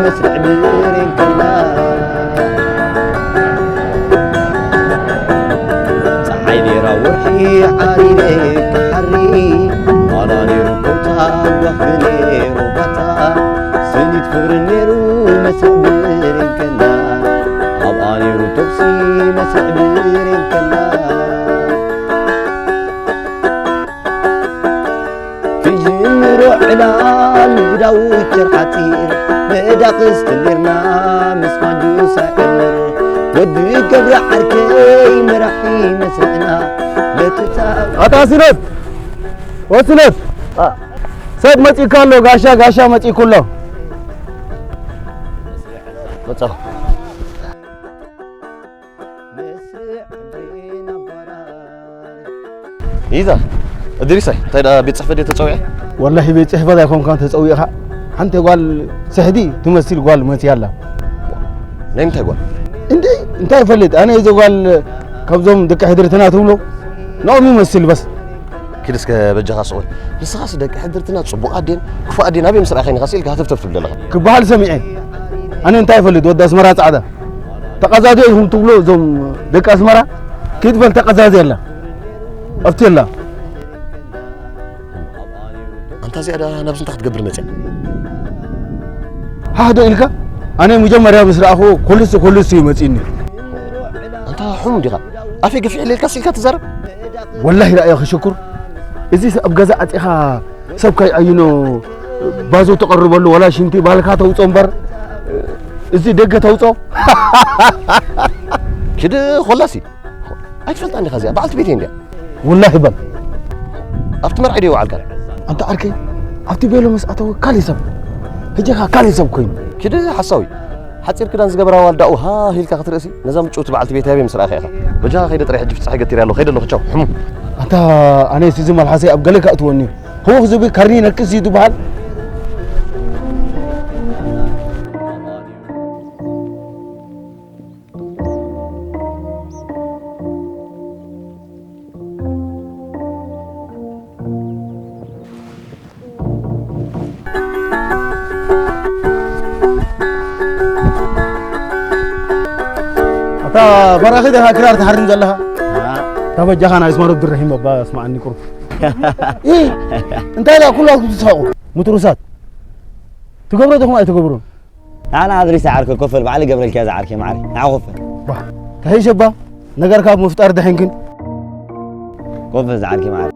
መስርዕ ብሬን ከላ ጸሓይ ነይራ ወርሒ ዓሪረ ክሓሪ ማና ነይሩ ኮታ ጓሂ ነይሩ ባታ ስኒት ፍቕሪ ነይሩ መስርዕ ብሬን ከላ ኣብኣ ነይሩ ተኹሲ መስርዕ ብሬን ከላ ትጅምሮ ዕላል ብዳውቸር ሓጺር መዳቕስ ተንዲርና ምስ ማንጁስ ኣይዕምር ወዲ ገብረ ዓርከይ መራሒ መስርዕና ለትታ ኣታ ሲኖድ! ወ ሲኖድ! አ። ሰብ መጺእካ ኣሎ፣ ጋሻ፣ ጋሻ መጺእኩ ኣሎ። መጻኹ። ይዛ፣ እድሪሳይ፣ እንታይ ደኣ ቤት ጽሕፈት ድየ ተጸዊዐ? ወላሂ ቤት ጽሕፈት ኣይኮንካን ተጸዊዕኻ። ሓንቲ ጓል ስሕዲ ትመስል ጓል መጽያ ኣላ። ናይ ምንታይ ጓል? እንዴ፣ እንታይ ይፈልጥ? ኣነ እዚ ጓል ካብዞም ደቂ ሕድርትና ትብሎ፣ ንኦም ይመስል በስ። ኪድ እስከ በጃኻ ስቕ በል። ንስኻስ ደቂ ሕድርትና ጽቡቓት ድየን ክፉኣት ድየን ኣበይ ምስ ረኣኻየን ኢኻ ስኢልካ ሃተፍተፍ ትብል ዘለኻ? ክበሃል ሰሚዐ። ኣነ እንታይ ይፈልጥ? ወዲ ኣስመራ ጻዕዳ። ተቐዛዝዮ ኢኹም ትብሉ እዞም ደቂ ኣስመራ? ኪድ በል ተቐዛዝየላ። ኣብትየላ። ኣንታ እዚኣ ደኣ ናብዚ እንታይ ክትገብር መጽያ? ሃህ ዶ ኢልካ? ኣነ መጀመርያ ምስ ረኣኹ ኮልስ ኮልስ እዩ መጺኒ። ኣንታ ሕሙም ዲኻ? ኣፈይ ገፊሕ ኢለ ኢልካስ ኢልካ ትዛረብ? ወላሂ ረኣዮ ክሽኩር። እዚ ኣብ ገዛ ኣጺኻ ሰብ ከይዓይኖ ባዞ ተቐርበሉ ወላ ሽንቲ ባልካ ተውጾ እምበር እዚ ደገ ተውጾ። ኪድ ኮላሲ። ኣይትፈልጣን ዲኻ እዚኣ? በዓልቲ ቤተይ እንድያ። ወላሂ በል። ኣብቲ መርዓ ድዩ ውዓልካ? ኣንታ ዓርከይ፣ ኣብቲ ቤሎ ምስ ኣተወ ካልእ ሰብ። ሕጂ ኸኣ ካልእ ሰብ ኮይኑ። ኪድ ሓሳዊ። ሓጺር ክዳን ዝገበራ ዋልዳኡ ሃ ኢልካ ክትርእሲ፣ ነዛ ምጭውቲ በዓልቲ ቤተይ ኣበይ ምስ ረኣኻ ኢኻ? በጃኻ ከይደ ጥራይ ሕጂ ፍጻሕ ገቲረ ኣለኹ፣ ከይደ ኣለኹ ቻው። ሕሙ። ኣንታ ኣነስ እዚ መልሓሰይ ኣብ ገለ ከእትወኒ እዩ። ህውኽ ዝብል ከርኒ ነክስ እዩ ዝበሃል። ኣታ በራኺ ዲኻ ክራር ትሃርም ዘለኻ? ኣታ በጃኻ ናይ እስማር ኣብዱራሂም ኣባ ኣስማዓኒ ቁሩብ። ኢ፣ እንታይ ደኣ ኩሉ ትስሐቁ? ምትሩሳት። ትገብሮ ዲኹም ኣይትገብሩን? ንዓና ኣድሪስ ዓርከ ኮፈል ባዕሊ ገብረልኪያ ዝዓርከ ማዕሪ። ንዓ ኮፈል። ባ፣ ተሒሸባ፣ ነገር ካብ ምፍጣር ድሕንክን። ኮፈል ዝዓርከ ማዕሪ።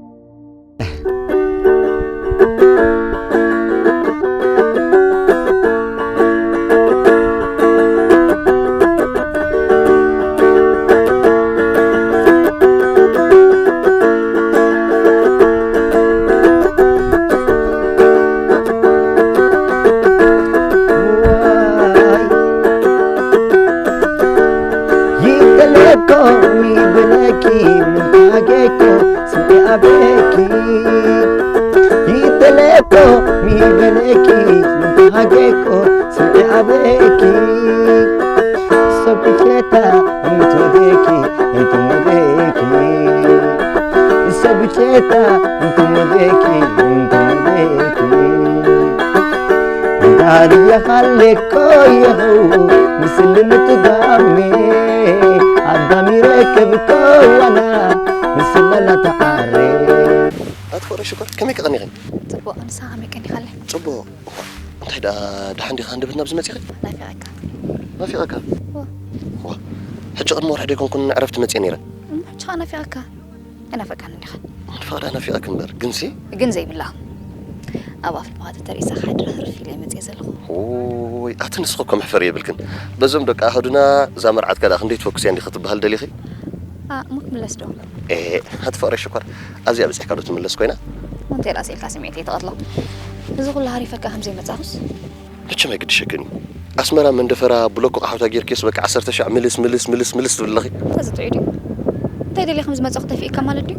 ይተለኮ ሚበለኪ ምንታጌኮ ስንቴ ኣበኪ ይተለኮ ሚበለኪ ምንታጌኮ ስንቴ ኣበኪ ሰብ ክፍለታ እንተወደኪ እንተወደኪ ሰብ ክፍለታ እንተወደኪ እንተወደኪ ዳርያ ካለኮ የኸው ምስል ምትጋሜ ኣዳሚ ረከብኮ ዋና ምስል ለላተዓሬ ኣቲ ፍቕረይ ሽኮር ከመይ ክቐኒኺ? ጽቡቕ ንስኻ ከመይ ቀኒኻለይ? ጽቡቕ። እኳ እንታይ ደኣ ደሓን ዲኻ? እንድብት ናብዚ መጺኺ? ናፊቐካ። ናፊቐካ? እወ። ዋ፣ ሕጂ ቅድሚ ወርሒ ደይኮንኩን ንዕረፍቲ መጺአ ነይረ። እሞ ሕጂ ኸኣ ናፊቐካ። ኣይናፈቃን እንዲኻ። ንፋዳ ናፊቐኪ እምበር፣ ግንሲ? ግን ዘይብላ። ኣብ ኣፍልባ ተተሪእሳ ሓድረ ህርፍ ኢለ መጽየ ዘለኹ። ኦይ፣ ኣቲ ንስኺ እኮ መሕፈሪ የብልክን። በዞም ደቂ ኣህዱና እዛ መርዓትካ ደኣ ክንደይ ትፈኩስያ እንዲኺ ክትበሃል ደሊኺ? ኣ፣ እሞ ክምለስ ዶ? ኤ፣ ኣቲ ፍቕረይ ሽኮር፣ ኣብዚኣ በጺሕካ ዶ ትምለስ ኮይና? እሞ እንታይ ደኣ ስኢልካ ስምዒተይ ትቐትሎ? እዚ ኩሉ ሃሪፈካ ከም ዘይመጻኹስ? መቸም ኣይግድሸክን እዩ። ኣስመራ መንደፈራ ብሎኮ ቃሕታ ጌርክዮስ በቃ ዓሰርተ ሻዕ ምልስ፣ ምልስ፣ ምልስ፣ ምልስ ትብል ኣለኺ። እንታይ ዘጥዑይ ድዩ? እንታይ ደልየ ከም ዝመጻኹ ተፊእካ ማለት ድዩ?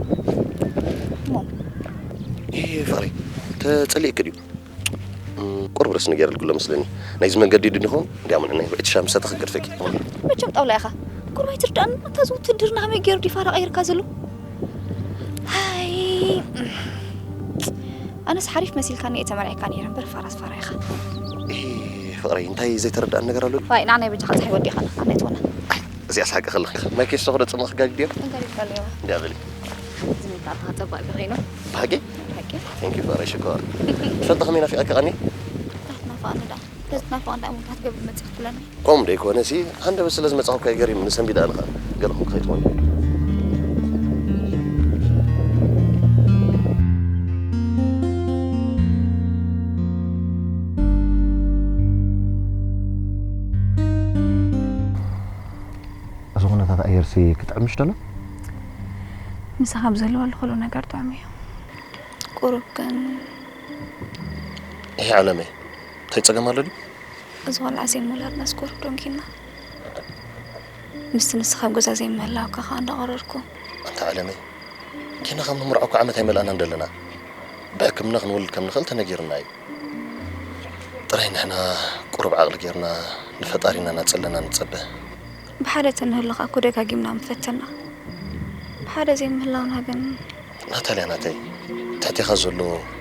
እሞ? ኤ፣ ፍቕረይ፣ ተጸሊእኪ ድዩ? እም፣ ቁሩብ ረስኒ ገይረልኩ ኣሎ መስለኒ። ናይዚ መንገዲ ድዩ ንኸውን? እንድያ ምንዕነይ፣ ውዕይቲ ሻምሳተ ክገድፈኪ። መቸም ጣውላ ኢኻ። ቁሩብ ኣይትርዳእን። ኣንታ እዚ ውትድርና ከመይ ገይሩ ድዩ ፋራ ቀይርካ ዘሎ? ሃይ። ኣነስ ሓሪፍ መሲልካኒ እየ ተመርዒካ ነይረ እምበር ፋራስ ፋራ ኢኻ። ኢሂ፣ ፍቕረይ፣ እንታይ ዘይተረድኣኒ ነገር ኣሎ ድዩ? ዋይ፣ ንዓናይ በጃኻ ጸሓይ ወዲኻና፣ ኣነ ኣይትኾና። ኣይ፣ እዚኣ ስሓቂ ከለኺ። ማይ ኬስ ተኽዶ ጽምእ ክጋግ ድዮ? እንጋዲግ ኣሎ። እንድያ በሊ። ዝምጣ ኣለኻ፣ ጸባቕ ዶ ኸይኑ? ብሓቂ? ብሓቂ? Thank you፣ ፍቕረይ፣ ሽኮር። ትፈልጢ ከመይ ናፊቐኪ ቀኒ? ናፍቓ እንዳ። ተዝናፍቕ እንዳ እሞ እንታይ ክትገብር መጺእካ ትብለኒ? ከምኡ ደይኮነሲ፣ ሃንደበት ስለ ዝመጻኹ እኮ እዩ ገሪሙኒ፣ ሰንቢደ ኣነ ኸኣ ገለ ኹን ከይትኾኒ። እዚ ኩነታት ኣየርሲ ክጥዕምሽ ደሎ? ምሳኻ ኣብ ዘለዋሉ ኩሉ ነገር ጥዑም እዩ። ቁሩብ ግን ይሄ ዓለመይ፣ እንታይ ጸገም ኣሎ ድዩ? እዚ ቆልዓ እዚ ምውላድናስ ቁሩብ ደንጊና። ምስቲ ንስኻ ኣብ ገዛ ዘይምህላውካ ከኣ እንዳቐረርኩ። ኣንታ ዓለመይ፣ ጌና ካብ ንምርዖ እኮ ዓመት ኣይመልኣናን ደለና። ብሕክምና ክንወልድ ከም ንኽእል ተነጊሩና እዩ። ጥራይ ንሕና ቁሩብ ዓቕሊ ጌርና ንፈጣሪና እናጸለና ንጸበ። ብሓደ ተንህሉ ከኣ እኮ ደጋጊምና ምፈተና። ብሓደ ዘይምህላውና ግን ናታልያ ናተይ፣ ትሕቴኻ ዘሎ፣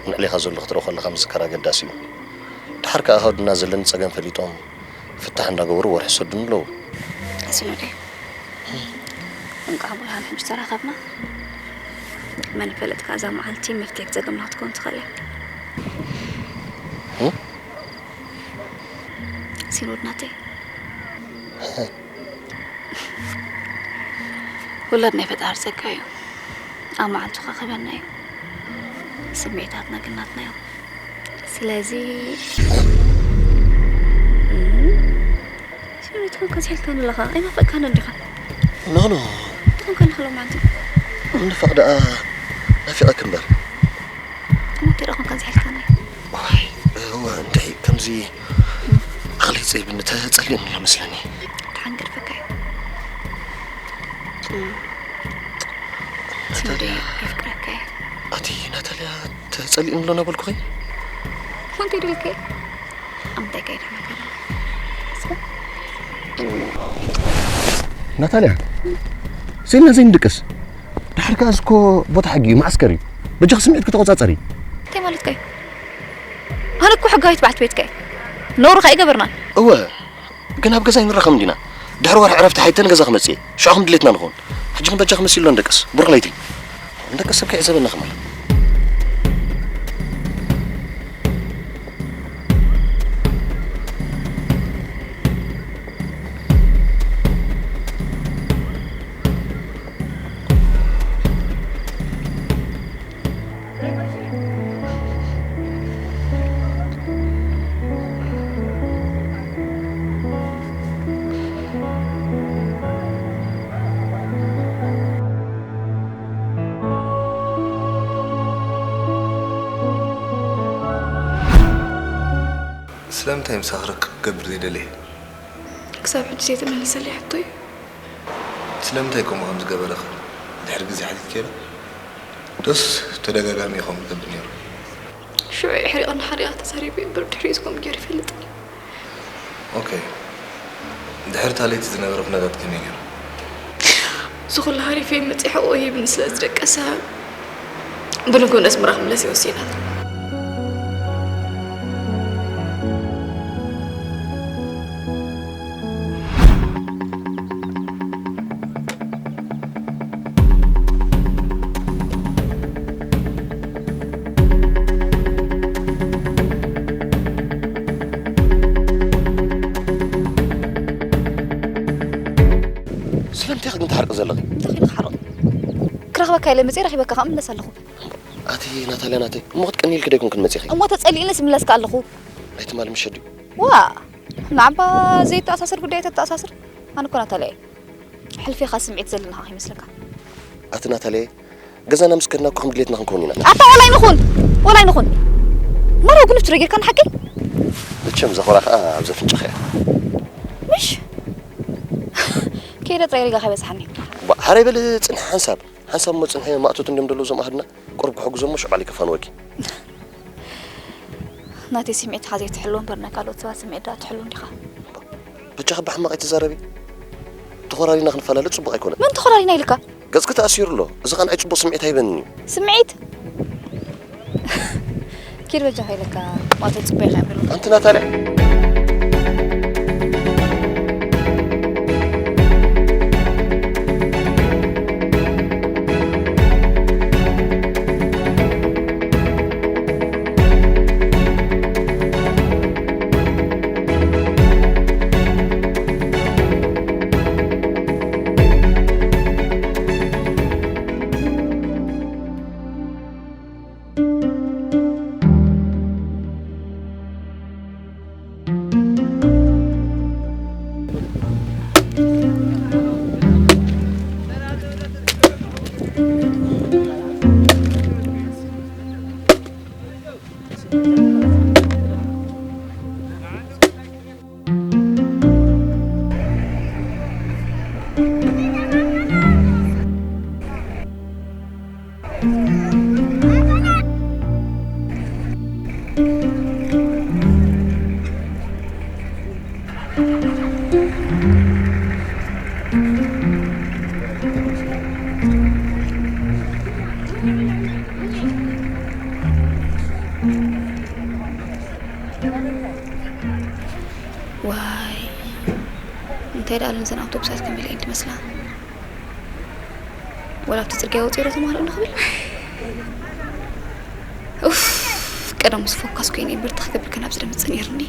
ንዕሌኻ ዘሎ ክትርኢ ከለኻ ምዝካር ኣገዳሲ እዩ። ደሓር ከኣ ኣሃዱና ዘለኒ ጸገም ፈሊጦም ፍታሕ እንዳገበሩ ወርሒ ይሰዱኒ ኣለዉ። ሲኖደይ፣ እንቋዕ ብርሃን ሕጂ ተራኸብና። መን ይፈለጥካ፣ እዛ መዓልቲ መፍትሒ ክትጸገምና ክትከውን ትኽእል እያ። እ? ሲኖድ ናተይ፣ ውላድ ናይ ፈጣሪ ጸጋ እዩ። ኣብ መዓልቱ ከኸበና እዩ። ስምዒታትና ግን ናትና እዮም። ስለዚ፣ እም፣ ሲኖድ፣ ትኾን ከዚ ሒልካኒ ኣለኻ? ኣይናፈቅካንን ዲኻ? ኖ፣ ኖ። ትኾን ከለኻ ሎማዓንቲ? ምንፋቕ ደኣ ናፊቐኪ እምበር። እሞ እንታይ ደኣ ኮንካ እዚ ሒልካኒ? ዋይ፣ እወ፣ እንታይ ከምዚ ዓቕለይ ጸቢብኒ ተጸሊእኒ ኣሎ መስለኒ። ደሓን ገድፈካ እዩ። እም። ሲኖድ፣ ናታልያ። የፍቅረካ እየ። ኣቲ ናታልያ ተጸሊእኒ ኣሎ እናበልኩኺ? ኮንተ ይደልከ? ኣምታይ ካይዳ ነገር? ናታልያ፣ ስኢልና ዘይንድቅስ። ድሓር ከኣ እዚ እኮ ቦታ ሕጊ እዩ፣ መዓስከር እዩ። በጃኺ ስምዒትኪ ተቖጻጸሪ። እንታይ ማለትካ እዩ? ኣነ እኮ ሕጋዊት በዓልቲ ቤትካ እየ። ነውሪ ከኣ ኣይገበርናን። እወ፣ ግን ኣብ ገዛ ኣይንራኸብን ዲና። ድሕሪ ወርሒ ዕረፍቲ ሓይተ ንገዛ ክመጽእ እየ። ሽዑ ከም ድሌትና ንኸውን። ሕጂ ግን በጃኺ መሲሉ ኣሎ ንደቅስ። ብሩኽ ለይቲ። ንደቅስ ሰብ ከይዕዘበና ከማን። ስለምንታይ ምሳኺ ርክብ ክገብር ዘይደለየ? ክሳብ ሕጂ ዘይተመለሰለይ ሕቶ እዩ። ስለምንታይ ከምኡ ከም ዝገበረኺ ድሕሪ ግዜ ሓቲትክዮ ዶ? ዶስ ተደጋጋሚ እዩ ከምኡ ዝገብር ነይሩ? ሽዑ የሕሪቐኒ ሓሪቓ ተዛሪቡ እዩ እምበር ድሕሪኡስ ከምኡ ገይሩ ይፈልጥን እዩ። ኦኬ። ድሕሪ እታ ለይቲ ዝነበረ ኩነታት ከመይ ነይሩ? እዚ ኩሉ ሃሪፈ መጺሐ ኦሂብኒ ስለ ዝደቀሰ ብንግሆ ንኣስመራ ክምለስ እየ ወሲነ። ስለምንታይ ኢኺ ግን ትሓርቂ ዘለኺ? እንታይ ኢለ ክሓርቕ? ክረኽበካ ኢለ መጺአ ረኺበካ ከኣ እምለስ ኣለኹ። ኣቲ ናታልያ ናተይ፣ እሞ ክትቀኒ ኢልኪ ዶ ኣይኮንክን መጺኺ? እሞ ተጸሊእንስ እምለስካ ኣለኹ። ናይ ትማሊ ምሸት ድዩ? ዋ! ንዓባ ዘይተኣሳሰር ጉዳይ ተተኣሳስር። ኣነ እኮ ናታልያ እየ። ሕልፊኻ ስምዒት ዘለና ከይመስለካ። ኣቲ ናታልያ፣ ገዛና ምስ ከድና እኮ ከም ድሌትና ክንከውን ኢና። ኣታ ዋላ ኣይንኹን፣ ዋላ ኣይንኹን። መረው ግን ብትረ ጌርካ ንሓቂ? መቸም እዛ ኾራ ከኣ ኣብ ዘፍንጫኻ እያ። ምሽ? ከይደ ጥራይ ሪጋ ከይበጽሓኒ። ባ-፣ ሓረይ በሊ ጽንሒ ሓንሳብ። ሓንሳብ እሞ ጽንሒ ማእቶት እንድዮም ደለዉ እዞም ኣሃዱና። ቁሩብ ክሕግዞ እሞ ሽዑ ባዕለይ ከፋንወኪ። ናተይ ስምዒትኻ ዘይትሕልዎ እምበር ናይ ካልኦት ሰባት ስምዒት ደኣ ትሕሉ እንዲኻ። በጃኺ ብሕማቕ ኣይትዛረቢ። ተኾራሪና ክንፈላለ ጽቡቕ ኣይኮነን። መን ተኾራሪና ኢልካ? ገጽኪ ተኣሲሩ ኣሎ። እዚ ኸኣ ንዓይ ጽቡቕ ስምዒት ኣይበንን እዩ። ስምዒት? ኪድ በጃኻ ኢለካ፣ ማእቶት ጽቡቕ ኢኻ እምበር። ኣንቲ ናታልያ። እዘን ኣውቶቡሳት ከመይ ኢለን ድመስላ? ወላ ኣብቲ ጽርግያ ወጺኡ ዶ ተማልኡ ንኽብል? ኡፍ፣ ቀደም ምስ ፎካስ ኮይነ ብርትኽ ክብል ከናብዚ ደምጽእ ነይርኒ።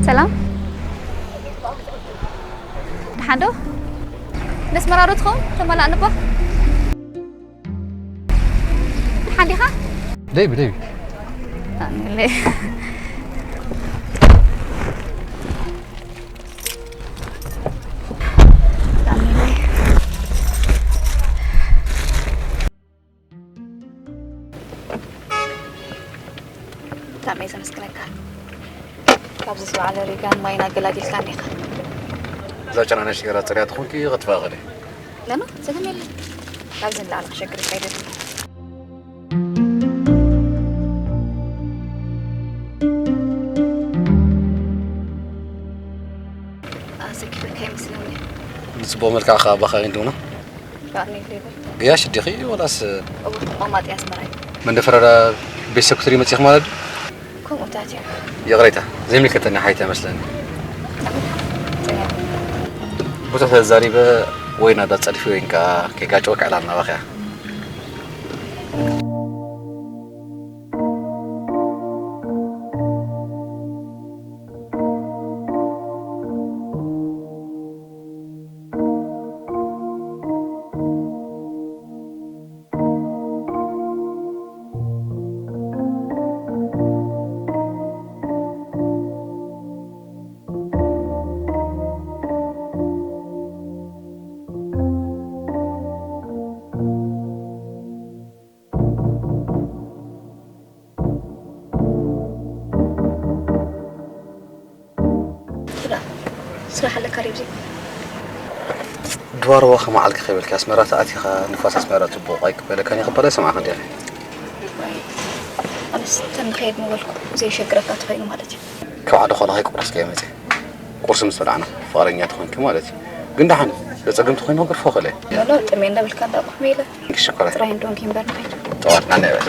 ሰላም፣ ደሓን ዶ? ነስመራ ዶ ትኸውን? ተመላእ ንባ። ደሓን ዲኻ? ደይቢ፣ ደይቢ። ኣሜን። ኣሜን። ብጣዕሚ እየ ዘመስግነካ። ካብዚ ዝበዓለ ሪጋን ማይን ኣገላጊልካኒ ኢኻ። እዛ ጨናነሽ ገይራ ፅርያ ትኾንኪ ከጥፋእኽን እየ። ኖኖ፣ ጸገም የለን። ካብዚ ንላዕሊ ክሸግረካ ኣይደልን። ኣዘኪረካ ይመስለኒ። ንጽቡቕ መልክዕ ከኣ ኣባኻ ይንድውና። ባዕለይ ፍሌቨር። ገያሽ ዲኺ ወላስ? እወ፣ ቆማጢ ኣስመራ እዩ። መንደፈረዳ ቤተሰብ ክትርኢ መጺእኺ ማለት ድዩ? ከምኡታት እዮም። ይቕሬታ፣ ዘይምልከተኒ ሓይታ መስለኒ። ጸያፍ። ብዙሕ ተዛሪበ ወይ ናዳ ጸድፊ ወይ ከኣ ከይጋጨወካ ዕላል ናባኺ እያ። ስራሕ ኣለካ ሪብዚ? ድዋርዋ ከመዓልኪ ከይበልኪ ኣስመራ ተኣቲኻ ንፋስ ኣስመራ ጽቡቕ ኣይቅበለካን እዩ ክበላ ይሰማዕካ እንዲኻ። ኣነስ ተንኸየድ ምበልኩ ዘይሸግረካ ተኸይኑ ማለት እዩ። ካብ ዓዲ ኮላ ከይቁረስካ እየ መፅእ። ቁርሲ ምስ በላዕና ፍቕረኛ ተኾንኪ ማለት እዩ። ግን ደሓን ዘጸግም ተኾይኑ ክገድፎ ክእለ እየ። ኖ፣ ኖ፣ ጥሜ እንዳበልካ እንዳ ቁሕሚ ኢለ። ሽኮር። ጥራይ እንደሆንኪ እምበር ንኸይድ። ጠዋት ናና ይበል።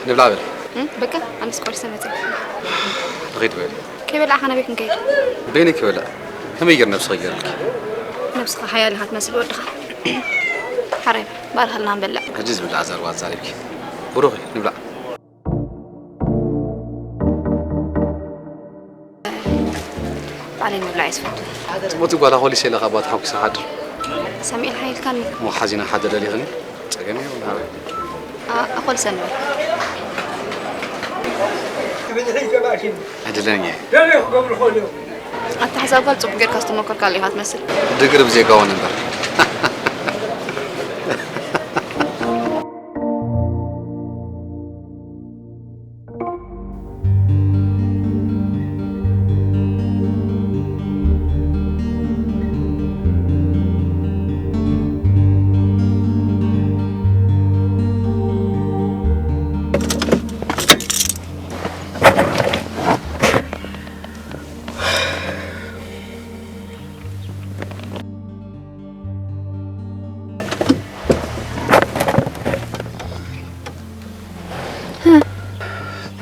ንብላ በል። እም፣ በቃ፣ ኣነስ ቆሪሰ መፅእ። ንኸይድ በል። ከይበላዕኻ ናበይ ክንከይድ? በይነይ ክበልዕ። ከመይ ገይረ ነብስኺ ገይረልኪ? ነብስኻ ሓያል ኢኻ ትመስል ወድኻ። ሓራይ፣ ባርኸልና ንበልዕ። ሕጂ ዝብላዕ ዘረባ ኣዛሪብኪ። ብሩኽ እዩ፣ ንብላዕ። ባዕለይ ምብላዕ እየ ዝፈቱ። ጽቡቕቲ ጓል ኣኾሊሰ ኢለ ካብ ባታ ሓጒሰ ክሓድር። ሳሙኤል ሓይልካኒ። እሞ ሓዚና ሓደ ደሊኽኒ? ጸገም የብሉን ሓወይ። ኣ-፣ ኣኾልሰኒ በል። ኣይደለንን እየ። ኣታ ሕዛብ ጓል ጽቡቕ ጌርካ ዝተመኮርካሉ ኢኻ ትመስል። ድግሪ ብዜጋውን እምበር።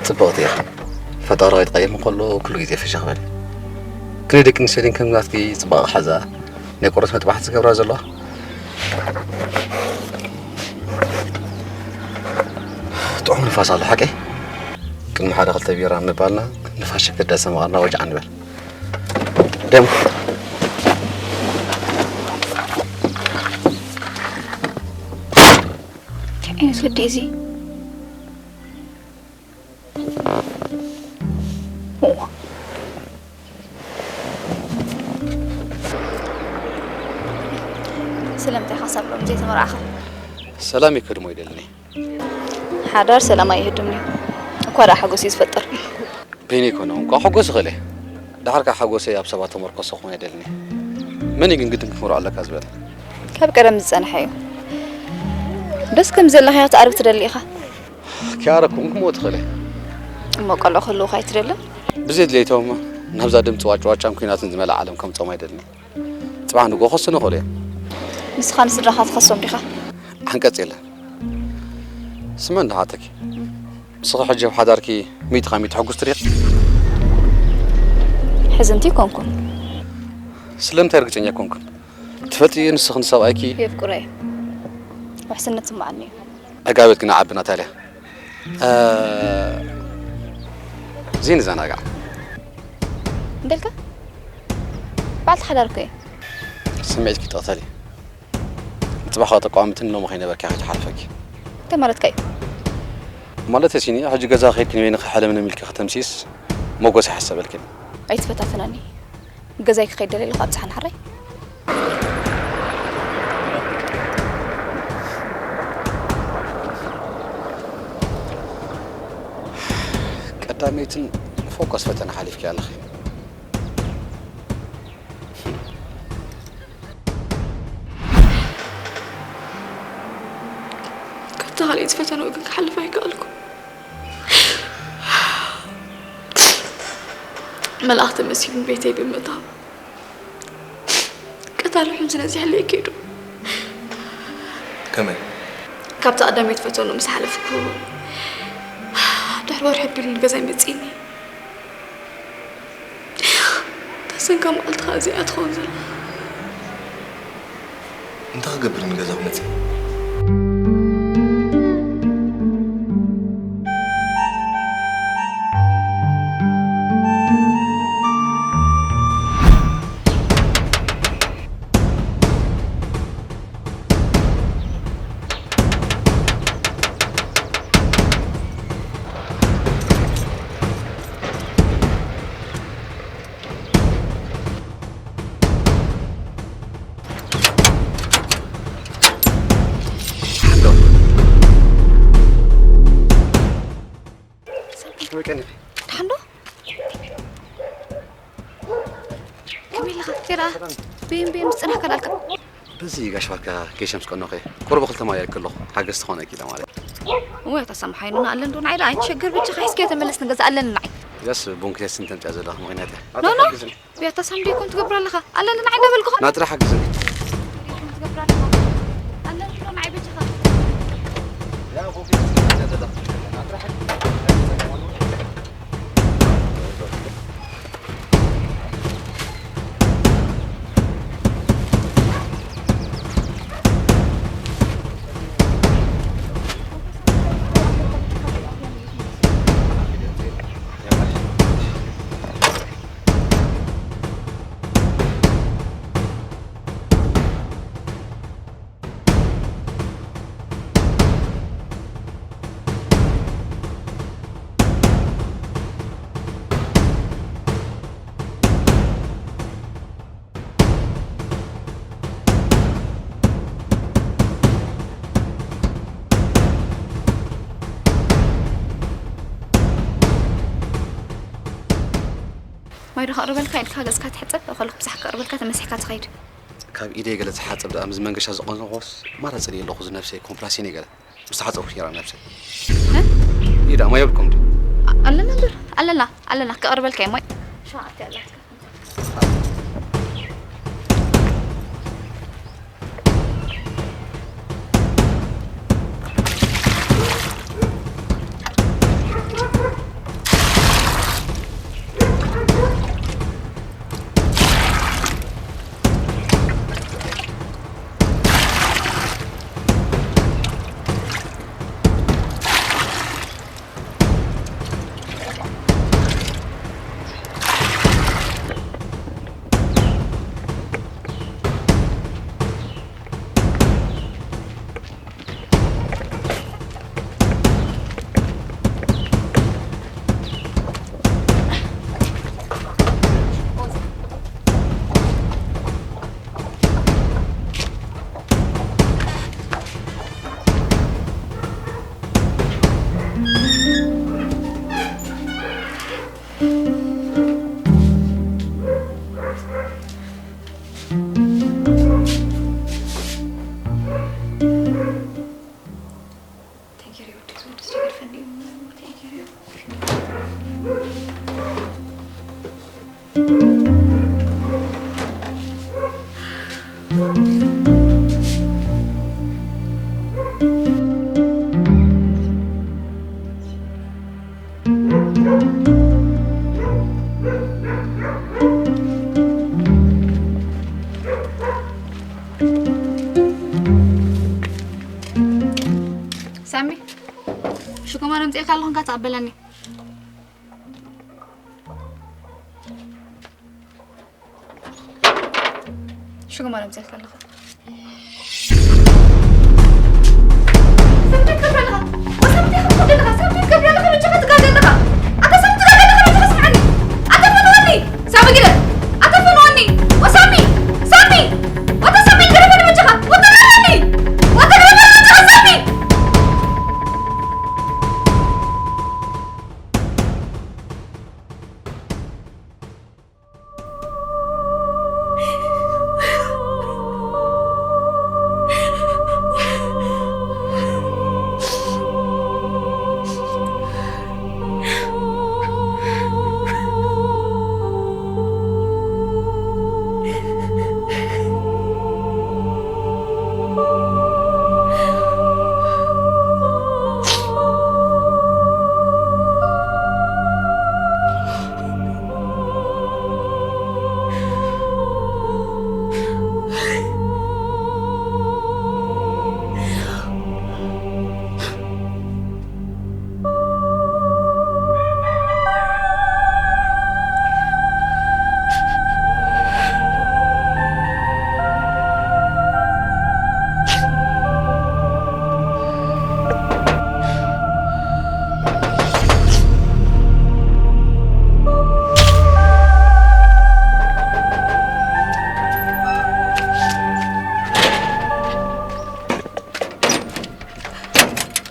ጽብቕቲ እያ። ፈጣሪ ኣይትቐየም ከሎ ኩሉ ግዜ ፍሽኽ በል። ክንደይ ደቂ ኣንስትዮ ድን ከም ናትኪ ጽባቐ ሓዛ ናይ ቆርበት መጥባሕቲ ዝገብራ ዘለዋ? ጥዑም ንፋስ ኣሎ ሓቀይ። ቅድሚ ሓደ ክልተ ቢራ ምባልና ንፋስ ሸገዳ ሰማቕና ወጃዕ ንበል። ደም እንታይ ዓይነት ወዲ እዚ? ስለምንታይ ሓሳብ ሎም ዘይተመርዓኻ? ሰላም ይከድሞ ይደልኒ። ሓዳር ሰላም ኣይህድምኒ። እኳ ደኣ ሓጎስ እዩ ዝፈጥር። በይነይ ኮነ እንኳ ሓጎስ ይኽእል እየ። ደሓር ከኣ ሓጎሰይ ኣብ ሰባት ተመርኮሰ ክኾን ኣይደልን እየ። መን እዩ ግን ግድን ክትምርዖ ኣለካ ዝበለ? ካብ ቀደም ዝጸንሐ እዩ። ደስ ከም ዘለኻ ክትዓርፍ ትደሊ ኢኻ። ከይዓረኩ እውን ክመውት እኽእል እየ። እሞ ቆልዑ ክህልዉኻ ኣይትደልን? ብዘይ ድሌቶም ናብዛ ድምፂ ዋጭዋጫን ኲናትን ዝመልኣ ዓለም ከምፅኦም ኣይደልን እየ። ጽባሕ ንግሆ ክኸሱኒ ይኽእሉ እዮም። ንስኻ ንስድራኻ ትኸሶም ዲኻ? ዓንቀጽ የለን። ስምዒ እንዳሓተኪ። ንስኺ ሕጂ ኣብ ሓዳርኪ ሚእቲ ካብ ሚእቲ ሕጉስቲ ዲኺ? ሕዝንቲ ኣይኮንኩን። ስለምንታይ ርግጸኛ ኣይኮንኩን? ትፈልጢ ንስኺ ንሰብኣይኪ የፍቅሮ እየ። ውሕስነት ይስምዓኒ እዩ። ዕጋበት ግን ዓቢ ናታልያ። እ፣ እዚ ንዘናጋዕ። እንዴልካ? በዓልቲ ሓዳር እኮ እየ። ስምዒትኪ ተቐተሊ። ንጽባሕ ከተቋምትን ሎሚ ከይነበርኪ ከይተሓልፈኪ። እንታይ ማለትካ እዩ? ማለት ሲኒ፣ ሕጂ ገዛ ከይድኪ ንበይንኺ ሕለምንም ኢልኪ ከተምሲስ ሞጎስ ኣይሓሰበልክን። ኣይትፈታተነኒ። ገዛይ ክኸይድ ደልየ ኣለኹ፣ ኣብጽሓኒ ሓራይ። ቀዳመይትን ፎከስ ፈተና ሓሊፍኪ ኣለኺ። ካብቲ ካልእ ዝፈተንኡ ግን ክሓልፍ ኣይከኣልኩ። መልኣኽ ተመሲሉ ቤተይ ብምእታው ቀታሊ ሕምሲ ነዚሕለይ ከይዱ። ከመይ? ካብቲ ቀዳመይቲ ፈተንኡ ምስ ሓለፍኩ ድሕሪ ወርሒ ኣቢሉ ንገዛይ መጺእኒ። ተሰንካ መዓልቲ ከኣ እዚኣ ትኸውን ዘላ። እንታይ ክገብር ንገዛኹም መጺእ? ሓንዶ። ደሓን ዶ? ከመይ ኣለኻ? ከይዳ? ብይን ብይን ምስ ጽናሕካ ዳልካ። በዚ ጋሽ ባርካ ጌሸ ምስ ቀኖኸ ቁሩብ ክልተ ማይ ይኣክል ኣለኹ። ሓገዝ ትኾነኪ ኢለ ማለት። እወ፣ ተሰማሓይኑና ኣለን ዶ ንዓይ ዶ ኣይትሸገር፣ ብቻኻ ሒዝካዮ ተመለስ፣ ንገዛ ኣለኒ ንዓይ። ያስ ቡን ክሰቲ እንተምጽኣ ዘለኻ ምኽንያት እያ። ኖ፣ ኖ። ሓግዝኒ። ቢያታ ሳም ደይኮን ትገብር ኣለኻ? ኣለኒ ንዓይ እንዳበልኩኻ። ናጥራ ሓግዝኒ። ደይኮን ትገብር ኣለኻ? ኣለኒ ዶ ንዓይ በጃኻ? ያ ቡን ክሰቲ እንተምጽኣ ዘለኻ ናጥራ ሓግዝኒ። ማይ ዶ ከቕርበልካ ኢልካ ገጽካ ትሕጸብ፣ ከለኹ ብዛሕ ከቕርበልካ ተመሲሕካ ትኸይድ። ካብ ኢደይ ገለ ዝሓጸብ ደኣ ምስ መንገሻ ዝቐንኹስ ማራ ጸልየ ኣለኹ፣ ዝነፍሰይ ኮምፕላሲን ገለ ምስ ተሓጸብኩ ነይራ ነብሰይ። እ? ኢዳ ማይ የብልኩም ድዩ? ኣለና እምበር፣ ኣለና፣ ኣለና፣ ከቕርበልካ እየ ማይ። ሸውዓተ ኣላትካ። ሳሚ፣ ሽኮማን ኣምጺእካ ኣለኹ፣ እንካ ተቐበለኒ። ሽኮማን ኣምጺእካ ኣለኹ። ሳሚ ግደ! ኣታ ፈንወኒ! ወሳሚ! ሳሚ! ወታ ሳሚ! ገደፈኒ በጃኻ! ወታ ገደፈኒ! ወታ ገደፈኒ በጃኻ ሳሚ!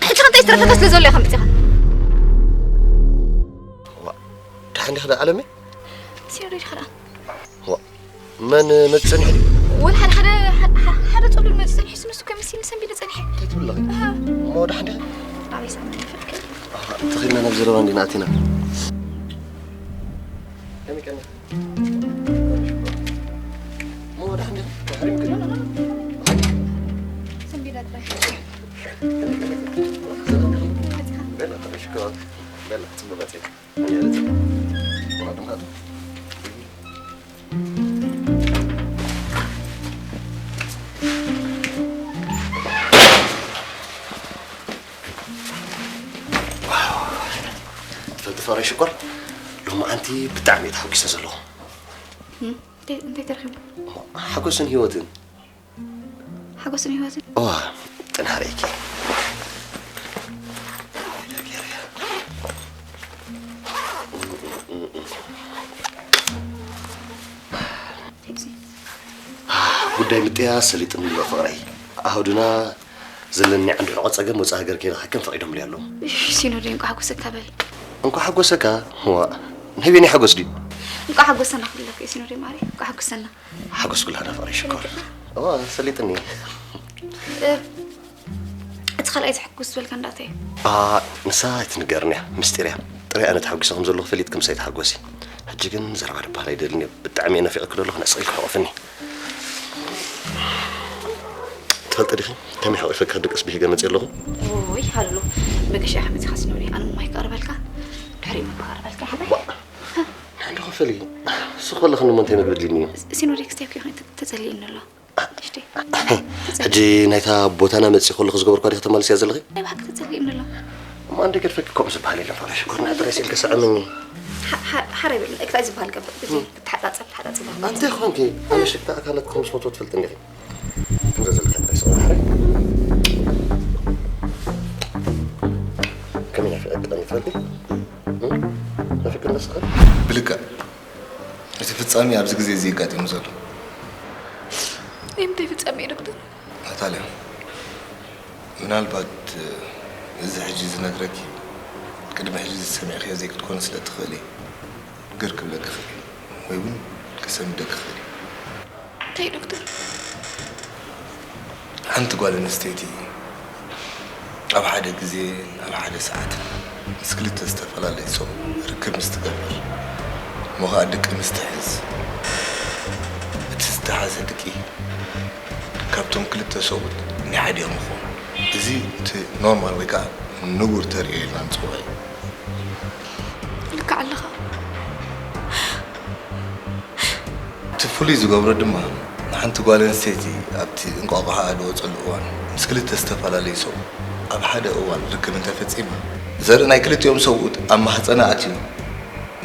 ሕጂ ከ እንታይ ዝተረፈካ ስለ ዘሎ ኢኻ መጺኻ? ዋ፣ ደሓን ዲኻ ደኣ ኣለመይ? ሲኖ ዶ ኢኻ ደኣ? ዋ፣ መን መጺ ጸኒሑ ድዩ? ወላ ሓደ ሓደ፣ ሓደ፣ ሓደ ጸሉል መጺ ጸኒሑ፣ ንሱ እኮ መሲልኒ ሰንቢደ ጸኒሐ። እንታይ ትብል ኣለኺ? ኣሃ። እሞ ደሓን ዲኺ? ኣበይ ሳሚ ይፈልክ? ኣሃ፣ ተኺልና ናብ ዘረባ እንዲና ኣቲና። ከመይ ቀኒኺ? እሞ ደሓን ዲኺ? ተሓሪምኪ? ሰንቢደ ጥራይ። በላ፣ ሽኮር። በላ፣ ጽቡቕ መጺ። ትፈልጢ ፍቕረይ ሽኮር፣ ሎማዓንቲ ብጣዕሚ እየ ተሓጒሰ ዘለኹ። እም፣ እንታይ፣ እንታይ ተረኺቡ? ሓጎስን ህይወትን። ሓጎስን ህይወትን። እዋ፣ ጥንሃረይኪ። ጉዳይ ምጥያስ ሰሊጥኒ ኣሎ ፍቕረይ። ኣሃዱና ዘለኒ ዓንዲ ሕቖ ጸገም ወጻኢ ሃገር ከይደ ክሕከም ፈቒዶምለይ ኣለዉ። እሽ፣ ሲኖ ደይ እንቋዕ ሓጎሰካ በል። እንቋዕ ሓጎሰካ? ዋእ፣ ናይ በይነይ ሓጎስ ድዩ? እንቋዕ ሓጎሰና ኩለክ ሲኖ ደይ ማሪ፣ እንቋዕ ሓጎሰና። ሓጎስ ኩላና ፍቕሪ ሽኮር። እዋ፣ ሰሊጥኒ። እ፣ እቲ ካልኣይ ዘሐጉስ ዝበልካ እንዳታይ እዩ? ኣ፣ ንሳ ኣይትንገርን እያ፣ ምስጢር እያ። ጥራይ ኣነ ተሓጒሰ ከም ዘለኹ ፈሊጥኪ ምሳይ ተሓጎሲ። ሕጂ ግን ዘረባ ድበሃል ኣይደልን እዩ። ብጣዕሚ እየ ናፊቕኪ ዘለኹ፣ ንዕስቕ ኢልኪ ሕቆፍኒ። ትፈልጢ ዲኺ፣ ከመይ ሓቂፈኪ ክድቅስ ብሂገ መፅእ ኣለኹ? ኦይ፣ ሃለሎ፣ መገሻ ከመይ ኢኻ ስኖሪ? ኣነ ማይ ክቐርበልካ፣ ድሕሪ ማይ ክቐርበልካ፣ ሓበይ? ዋ፣ ንሕንዲ ክፈሊ፣ ንስኺ ከለኺ እሞ እንታይ ምግቢ ድልኒ እዩ? ሲኖሪ ክስታይ እኮ ይኾን ተ-፣ ተጸሊእኒ ኣሎ። ትሽቲ። ሕጂ ናይታ ቦታና መፂእ ከለኹ ዝገበርኳ ዲኺ ተማልስያ ዘለኺ? ናይ ብሓቂ ተጸሊእኒ ኣሎ። እሞ ኣንደ ገድፈኪ ከምኡ ዝበሃል የለን፣ ፍቕሪ ሽኮር፣ ንዓ ጥራይ ስኢልኪ ስዕምኒ። ሓ-፣ ሓ-፣ ሓራይ በል፣ እንታይ ዝበሃል ገብር? እቲ ክትሓጻጸብ፣ ተሓጻጸብ። ኣንተ ኾንኪ፣ ኣነ ሽታ ኣካላትኩም ምስ ፈትዎ ትፈልጢ እንዲኺ። ከምዚ ዘለካ ጥራይ ስቕ ሓራይ። ከመይ ናፊቐኪ ትፈልጢ? እም? ናፊቕኪ እንዳስኻ? ብልክዕ። እቲ ፍጻሜ ኣብዚ ግዜ እዚ ኣጋጢሙ ዘሎ። ናይ ምንታይ ፍጻሜ እዩ ዶክተር? ናታልያ፣ ምናልባት እዚ ሕጂ ዝነግረኪ ቅድሚ ሕጂ ዝሰሚዕክዮ ዘይክትኮኒ ስለ እትኽእሊ ግር ክብለኪ ይኽእል እዩ፣ ወይ እውን ክሰምደኪ ይኽእል እዩ። እንታይ ዶክተር? ሓንቲ ጓል ኣንስተይቲ ኣብ ሓደ ግዜ ኣብ ሓደ ሰዓት ምስ ክልተ ዝተፈላለዩ ሰብ ርክብ ምስ ትገብር፣ እሞ ኸኣ ድቂ ምስ ትሕዝ፣ እቲ ዝተሓዘ ድቂ ካብቶም ክልተ ሰብኡት ናይ ሓደ እዮም ይኸውን። እዚ እቲ ኖርማል ወይ ከዓ ንቡር ተርእዮ ኢልና ንጽውዖ እዩ። ልክዕ ኣለኻ። እቲ ፍሉይ ዝገብሮ ድማ፣ ንሓንቲ ጓል ኣንስተይቲ ኣብቲ እንቋቑሖኣ ዝወጸሉ እዋን ምስ ክልተ ዝተፈላለዩ ሰብኡት ኣብ ሓደ እዋን ርክብ እንተፈጺማ፣ ዘርኢ ናይ ክልቲኦም ሰብኡት ኣብ ማህጸና ኣትዩ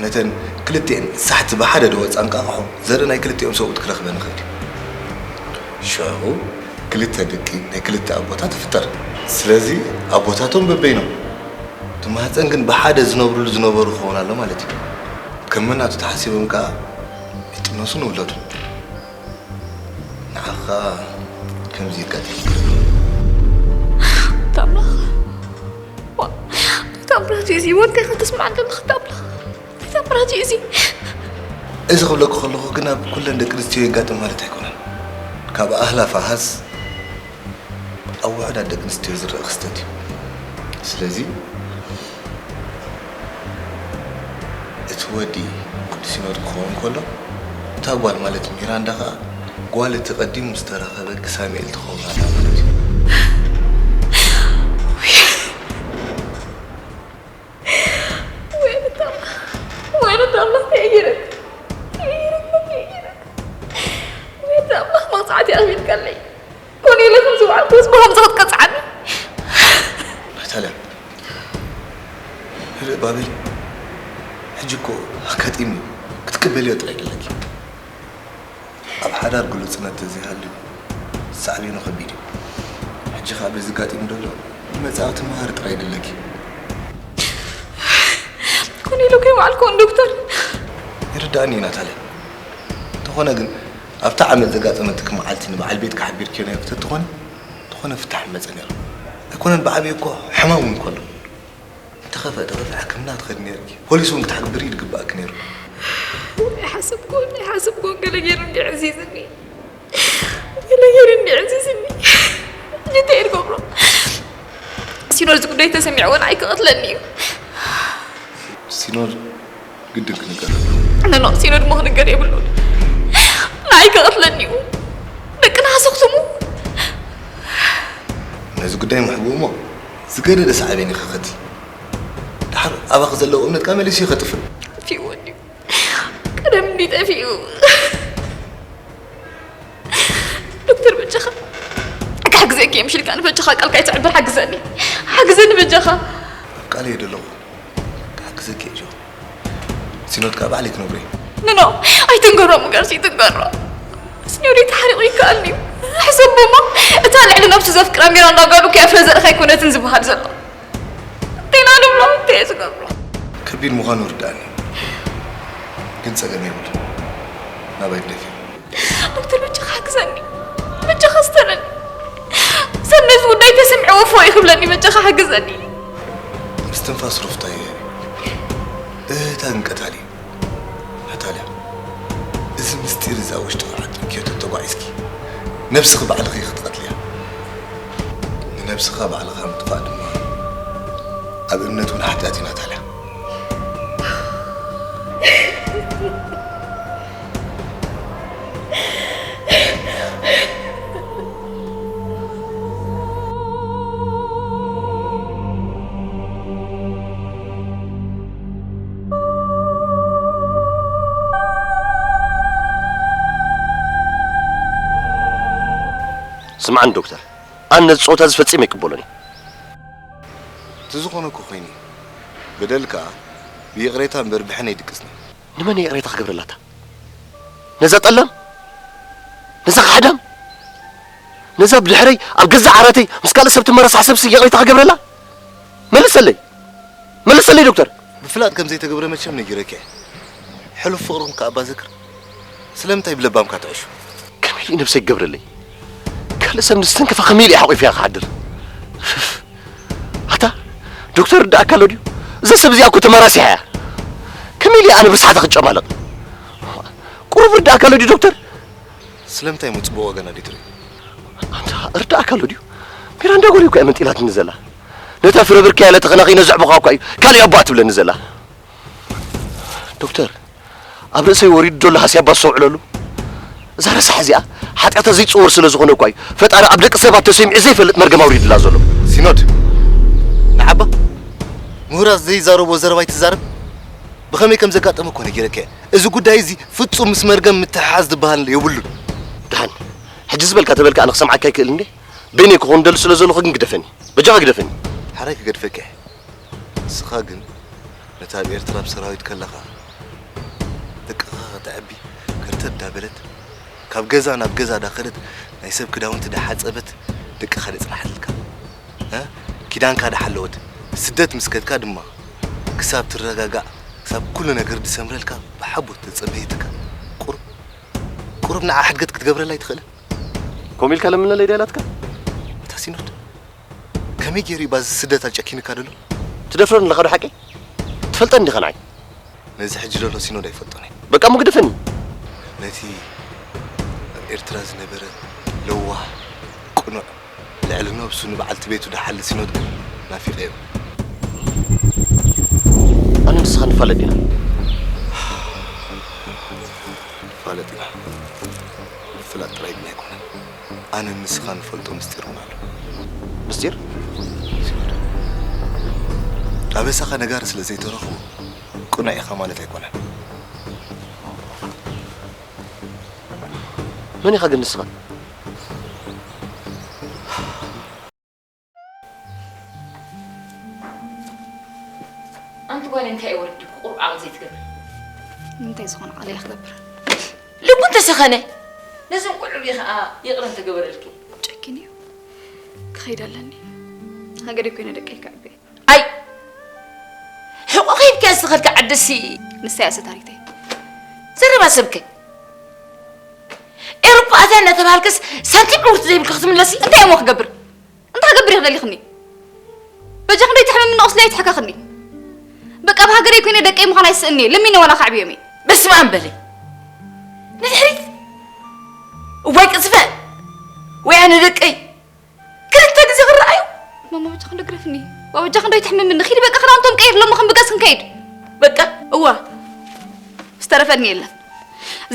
ነተን ክልቲኤን ሳሕቲ ብሓደ ዝወጻ እንቋቑሖ ዘርኢ ናይ ክልቲኦም ሰብኡት ክረኽበን ይኽእል እዩ። ሽዑ ክልተ ድቂ ናይ ክልተ ኣቦታት ይፍጠር። ስለዚ ኣቦታቶም በበይኖም፣ እቲ ማህጸን ግን ብሓደ ዝነብሩሉ ዝነበሩ ክኸውን ኣሎ ማለት እዩ። ከም መናቱ ተሓሲቦም ከኣ ይጥነሱን ይውለዱን። ንዓኻ ከኣ ከምዚ የጋጥም። ታምላኽ። ዋ፣ ታምራት እዩ እዚ። ወንታይ ከተስምዓን ዘለኻ ታምላኽ። ታምራት እዩ እዚ። እዚ ክብለኪ ከለኹ ግን ኣብ ኩለን ደቂ ኣንስትዮ የጋጥም ማለት ኣይኮነን። ካብ ኣህላፍ ኣሃዝ ኣብ ውሑዳት ደቂ ኣንስትዮ ዝረኣ ክስተት እዩ። ስለዚ እቲ ወዲ ቅዱስ ሲኖድ ክኸውን ከሎ፣ እታ ጓል ማለት ሚራንዳ ኸኣ ጓል እቲ ቀዲሙ ዝተራኸበኪ ሳሙኤል ትኸውን ኣላ ማለት እዩ። ወይነ ታማ፣ ወይነ ታማ፣ ከይረክ፣ ከይረክ፣ ከይረክ። ወይነ ታማ፣ መቕጻዕቲ ኣኽቢርካለይ። ኮነ ኢለ ከም ዝወዓልኩስ ብኸምዚ ክትቀጽዓኒ? ናታልያ፣ ርእ ባቤል፣ ሕጂ እኮ ኣጋጢሙ ክትቅበልዮ ጥራይ ኣለኪ። ኣብ ሓዳር ግሉጽነት ተዘይሃልዩ ሳዕቤኑ ከቢድ እዩ። ሕጂ ኸኣ በዚ ኣጋጢሙ ዘሎ ንመጻኢ ክትመሃሪ ጥራይ ደለኪ። ኮነ ኢለ ከይወዓልኩ እውን ዶክተር። ይርድኣኒ እዩ ናታልያ። እንተኾነ ግን ኣብታ ዓመት ዘጋጠመትኪ መዓልቲ ንበዓል ቤትኪ ሓቢርክዮ ነይርኪ ተትኾኒ፣ ዝኾነ ፍታሕ ምመጸ ነይሩ። ኣይኮነን ብዓብዩ እኮ ሕማም እውን ከሎ። እንተኸፍአ ተኸፍአ ሕክምና ትኸዲ ነይርኪ። ፖሊስ እውን ክትሕብሪ እዩ ዝግባእኪ ነይሩ። ኣይሓሰብኩን፣ ኣይሓሰብኩን። ገለ ገይሩ እንዲ ዕዚዝኒ። ገለ ገይሩ እንዲ ዕዚዝኒ። ሕጂ እንታይ እየ ዝገብሮ? ሲኖር እዚ ጉዳይ ተሰሚዕዎ ንዓይ ክቐትለኒ እዩ። ሲኖር ግድን ክንገር። ኖ፣ ኖ፣ ሲኖድ እሞ ክንገር የብሉን። ንዓይ ክቐትለኒ እዩ። ደቅና ኣሰኽትሙ። ነዚ ጉዳይ ምሕብኡ እሞ ዝገደደ ሳዕቤን ይኸኸቲ። ድሓር ኣባኺ ዘለዎ እምነት ከኣ መሊሱ ይኸጥፍእ። ጠፊእዎ እንድዩ። ቀደም እንድዩ ጠፊኡ። ዶክተር በጃኻ ክሕግዘኪ እየ ምሽ ኢልካኒ፣ በጃኻ ቃልካ ኣይትዕብር፣ ሓግዘኒ። ሓግዘኒ በጃኻ። ኣብ ቃለይ እየ ዘለኹ። ክሕግዘኪ እየ ጆ። ሲኖድ ከኣ ባዕለይ ክነግሮ እየ። ኖ፣ ኖ፣ ኣይትንገሮ፣ ምገርሲ ኣይትንገሮ። ሲኖድ ተሓሪቑ ይከኣል እዩ። ሕሰቦ እሞ፣ እታ ልዕሊ ነብሱ ዘፍቅራ ሚራንዳ ጓሉ ከይኣፍረ ዘርእኻ ኣይኮነትን ዝበሃል ዘሎ። እንታይ ኢና ንብሎ? እንታይ እየ ዝገብሮ? ከቢድ ምዃኑ ይርድኣኒ፣ ግን ጸገም የብሉን። ናባይ ግደፊ። ዶክተር፣ በጃኻ ሓግዘኒ። በጃኻ ስተነኒ። ሰብ ነዚ ጉዳይ ተሰሚዕዎ ፎይ ክብለኒ፣ በጃኻ ሓግዘኒ። ምስትንፋስ ሩፍታ ይህብ። እህታ ግን ቀታሊ። ናታልያ፣ እዚ ምስጢር እዚ ኣብ ውሽጥኺ ዓቂብክዮ ተተጓዒዝኪ፣ ነብስኺ ባዕልኺ ኢኺ ትቐትልያ። ንነብስኻ ባዕልኻ ምጥፋእ ድማ ኣብ እምነት እውን ሓጢኣት እዩ ናታልያ። ስምዓኒ ዶክተር፣ ኣነ ነዚ ጸወታ እዚ ፈጺመ ኣይቅበሎን እየ። እቲ ዝኾነ እኮ ኮይኑ እዩ። በደል ከኣ ብይቕሬታ እምበር ብሕነ ኣይድቅስን እዩ። ንመን እየ ይቕሬታ ክገብረላታ? ነዛ ጠላም? ነዛ ካሕዳም? ነዛ ብድሕረይ ኣብ ገዛእ ዓራተይ ምስ ካልእ ሰብ ትመረሳሕ ሰብሲ ይቕሬታ ክገብረላ? መልሰለይ! መልሰለይ ዶክተር! ብፍላጥ ከም ዘይተገብረ መቸም ነጊረኪ እየ። ሕሉፍ ፍቕርኹም ከኣ ኣባ ዘክር፣ ስለምንታይ ብለባምካ ትዕሹ? ከመይ ኢሉ እዩ ነብሰይ ክገብረለይ? ካልእ ሰብ ንዝተንከፋ ከመይ ኢሉ እዩ ሓቒፉ እያ ክሓድር? ኣታ ዶክተር ርዳእካ ኣሎ ድዩ? እዛ ሰብ እዚኣ እኮ ተመራሲሓ እያ። ከመይ ኢለ ኣነ ብርስሓታ ክጨማለቕ? ቁሩብ ርዳእካ ኣሎ ድዩ ዶክተር? ስለምንታይ እሞ ጽቡቕ ወገና ደይትርኢ? ኣንታ ርዳእካ ኣሎ ድዩ? ሚራንዳ ጎሪ እኮ እያ መንጢላትኒ ዘላ። ነታ ፍረ ብርካ ያለ ተኸናኺነ ዘዕበኻ እኳ እዩ ካልእ ኣቦኣ ትብለኒ ዘላ። ዶክተር፣ ኣብ ርእሰይ ወሪዱ ዘሎ ሃስያ እባ ኣስተውዕለሉ። እዛ ረሳሕ እዚኣ ሓጢኣታ ዘይጽወር ስለ ዝኾነ እኳ እዩ ፈጣሪ ኣብ ደቂ ሰባት ተሰሚዑ ዘይፈልጥ መርገም ኣውሪድላ ዘሎ። ሲኖድ፣ ንዓባ ምሁራት ዘይዛረብዎ ዘረባ ኣይትዛረብ። ብኸመይ ከም ዘጋጠመ እኮ ነጊረካ እየ። እዚ ጉዳይ እዚ ፍጹም ምስ መርገም ምትሕሓዝ ዝበሃል የብሉን። ደሓን፣ ሕጂ ዝበልካ ተበልካ ኣነ ክሰምዓካ ኣይክእልን እንዴ? በይነይ ክኾን ደሊ ስለ ዘለኹ ግን ግደፈኒ። በጃኻ ግደፈኒ። ሓራይ ክገድፈካ እየ። ንስኻ ግን ነታ ኣብ ኤርትራ ብሰራዊት ከለኻ ደቅኻ ከተዕቢ ከርተት ዳበለት ካብ ገዛ ናብ ገዛ ዳኸደት ናይ ሰብ ክዳውንቲ ዳሓጸበት ደቅኻ ደጽናሓልካ እ ኪዳንካ ዳሓለወት ስደት ምስ ከድካ ድማ ክሳብ ትረጋጋእ ክሳብ ኩሉ ነገር ድሰምረልካ ብሓቦት ተጸበየትካ ቁሩብ ቁሩብ ንዓ ሕድገት ክትገብረላ ኣይትኽእልን? ከምኡ ኢልካ ለምነለይ ድያ ኢላትካ? እታ ሲኖድ ከመይ ገይሩ እዩ ባዚ ስደት ኣጨኪንካ ደሎ? ትደፍረኒ ኣለኻ ዶ ሓቀይ? ትፈልጠኒ ዲኻ ንዓይ? ነዚ ሕጂ ደሎ ሲኖድ ኣይፈልጦን እየ። በቃ እሞ ግደፈኒ። ነቲ ኣብ ኤርትራ ዝነበረ ለዋህ፣ ቅኑዕ፣ ልዕሊ ነብሱ ንበዓልቲ ቤቱ ድሓሊ ሲኖድ ግን ናፊቐዮ። ኣነ ንስኻ ንፋለጥ ኢና። ንፋለጥ ኢና። ምፍላጥ ጥራይ ግን ኣይኮነን። ኣነን ንስኻን ንፈልጦ ምስጢር እውን ኣሎ። ምስጢር? ኣበሳኻ ነጋሪ ስለ ዘይተረኽቦ ቅኑዕ ኢኻ ማለት ኣይኮነን። መን ኢኻ ግን ንስኻ? ኣንቲ ጓል እንታይ እዩ ወሪዱኪ ቁሩብ ዓቕሊ ዘይትገብሪ? ንምንታይ ዝኾነ ዓቕሊ እየ ክገብር? ልቡ እንተሰኸነ ነዞም ቆልዑ ኸኣ ይቕረ እንተገበረልኪ። ጨኪነ እዩ ክኸይድ ኣለኒ። ሃገረይ ኮይነ ደቀይ ከዕቢ። ኣይ ሕቖኺ ሂብክያ ዝተኸድካ ዓድሲ። ንሳ እያ ሰታሪተይ። ዘረባ ሰብከ ኤውሮጳ ኣትያ እናተባሃልክስ ሳንቲም ዕውርቲ ዘይብልኪ ክትምለሲ እንታይ እሞ ክገብር? እንታይ ክገብር እየ ክደሊኽኒ? በጃ ክንደይ ትሕምምኒ ቁስለይ ኣይትሕከኽኒ። በቃ ኣብ ሃገረይ ኮይነ ደቀይ ምዃን ኣይስእኒ እየ። ለሚነ ዋላ ከዕብዮም እየ። በስመ ኣብ በሊ ንድሕሪት እዋይ ቅዝፈ ወይ ኣነ ደቀይ ክልተ ግዜ ክረኣዩ። ማማ በጃ ክንዶ ግረፍኒ። ዋ በጃ ክንዶ ይትሕምምኒ። ኺዲ በቃ ክዳውንቶም ቀይር ሎሚ ክንብገስ ክንከይድ። በቃ እዋ ዝተረፈኒ የለን።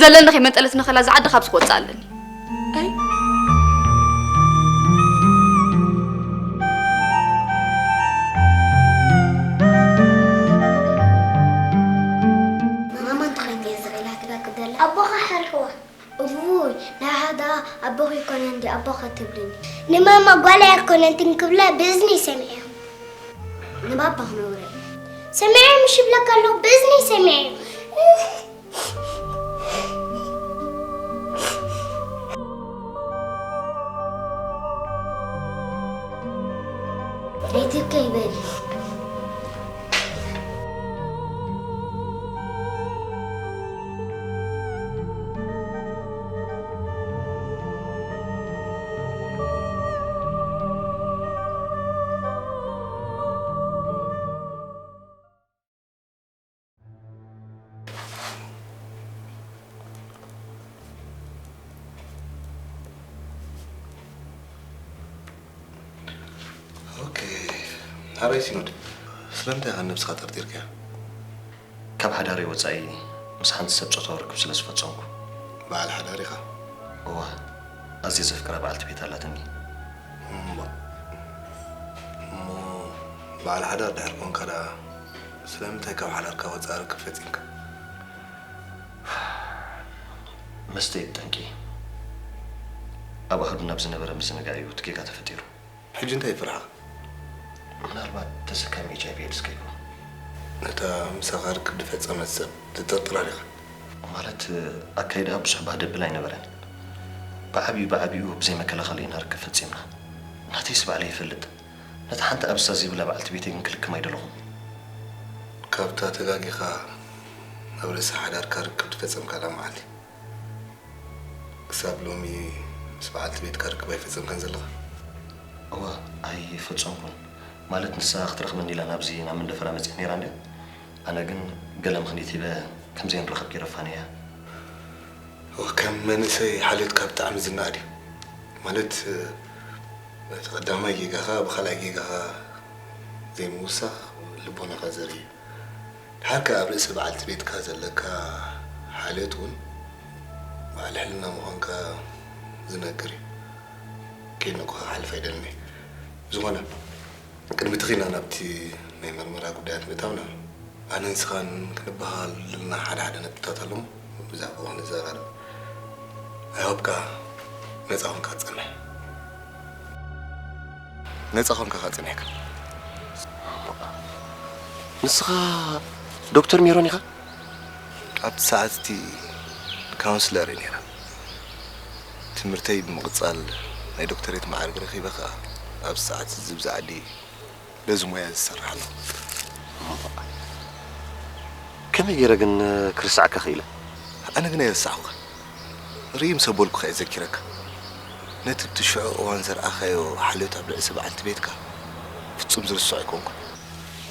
ዘለኒ ከይመንጠለት ነኸላ ዝዓዲ ካብዚ ክወፅእ ኣለኒ። ኣይ ማማ እንታይ ኮይና እያ ዝቕ ኢላ ትረክብ ዘላ? ኣቦኻ ሓርሕዋ። እውይ ናይ ሓዳ ኣቦኺ ይኮነ እንዲ ኣቦኻ ትብልኒ። ንማማ ጓል ኣይኮነትን ክብላ ብእዝኒ ሰሚዐ። ንባባ ክነውረ ሰሚዐ ምሽ ይብለካ ኣለኹ ብእዝኒ ሰሚዐ። ኣይትብከ ይበል። ኦኬ፣ ሓራይ ሲኖድ፣ ስለምንታይ ኢኻ ነብስኻ ጠርጢርካያ? ካብ ሓዳረይ ወጻኢ ምስ ሓንቲ ሰብ ጾታዊ ርክብ ስለ ዝፈጸምኩ። በዓል ሓዳር ኢኻ? እወ፣ ኣዝየ ዘፍቅራ በዓልቲ ቤት ኣላትኒ። እሞ፣ እሞ በዓል ሓዳር ድሕር ኮንካ ደኣ ስለምንታይ ካብ ሓዳርካ ወጻኢ ርክብ ፈጺምካ? መስተ እዩ ጠንቂ። ኣብ ኣህዱና ብዝነበረ ምዝንጋዕ እዩ እቲ ጌጋ ተፈጢሩ። ሕጂ እንታይ እዩ ፍርሕኻ? ምናልባት ተሰካሚ ኤች ኣይ ቪ ኤድስ ከይኮን። ነታ ምሳኻ ርክብ ዝፈጸመት ሰብ ትጥርጥራ ዲኻ? ማለት ኣካይዳኣ ብዙሕ ባህ ደብል ኣይነበረን። ብዓብዩ ብዓብዩ ብዘይ መከላኸሊ ኢና ርክብ ፈጺምና። ናተይስ ባዕለይ ይፈልጥ። ነታ ሓንቲ ኣብሳ ዘይብላ በዓልቲ ቤተይ ግን ክልክም ኣይደለኹን። ካብታ ተጋጊኻ ኣብ ርእሲ ሓዳርካ ርክብ ዝፈጸምካላ መዓልቲ ክሳብ ሎሚ ምስ በዓልቲ ቤትካ ርክብ ኣይፈጸምካን ዘለኻ? እወ፣ ኣይፈጸምኩን። ማለት ንሳ ክትረኽበኒ ኢላ ናብዚ ናብ መንደፈራ መጺኣ ነይራ እንድያ። ኣነ ግን ገለ ምኽንያት ሂበ ከም ዘይንራኸብ ገይረፋኒ እያ። እወ፣ ከም መንእሰይ ሓልዮትካ ብጣዕሚ ዝነኣድ እዩ። ማለት ነቲ ቀዳማይ ጌጋኻ ብኻልኣይ ጌጋኻ ዘይምውሳኽ ልቦናኻ ዘርኢ እዩ። ድሓር ከኣ ኣብ ርእሲ በዓልቲ ቤትካ ዘለካ ሓልዮት እውን በዓል ሕልና ምዃንካ ዝነግር እዩ። ከይድና እኳ ክሓልፍ ኣይደልን እየ። ዝኾነ፣ ቅድሚ እቲ ኺና ናብቲ ናይ መርመራ ጉዳያት ምእታውና፣ ኣነ ንስኻን ክንበሃሃለልና ሓደ ሓደ ነጥብታት ኣለዉ፣ ብዛዕባኡ ክንዘራረብ። I hope ከኣ ነጻ ኮንካ ትጸንሕ። ነጻ ኮንካ ከኣ ጸኒሕካ። ንስኻ ዶክተር ሜሮን ኢኻ? ኣብቲ ሰዓት እቲ ካውንስለር እየ ነይረ። ትምህርተይ ብምቕጻል ናይ ዶክተሬት መዓርግ ረኺበ ከኣ ኣብዚ ሰዓት እዚ ብዛ ዓዲ በዚ ሞያ ዝሰርሕ ኣለኹ። ከመይ ገይረ ግን ክርስዓካ ክኢለ? ኣነ ግን ኣይረሳዕኩኻን። ርኢ ምስ ኣበልኩኻ እየ ዘኪረካ። ነቲ እቲ ሽዑ እዋን ዘርኣኻዮ ሓልዮት ኣብ ርእሲ በዓልቲ ቤትካ ፍጹም ዝርስዖ ኣይኮንኩን።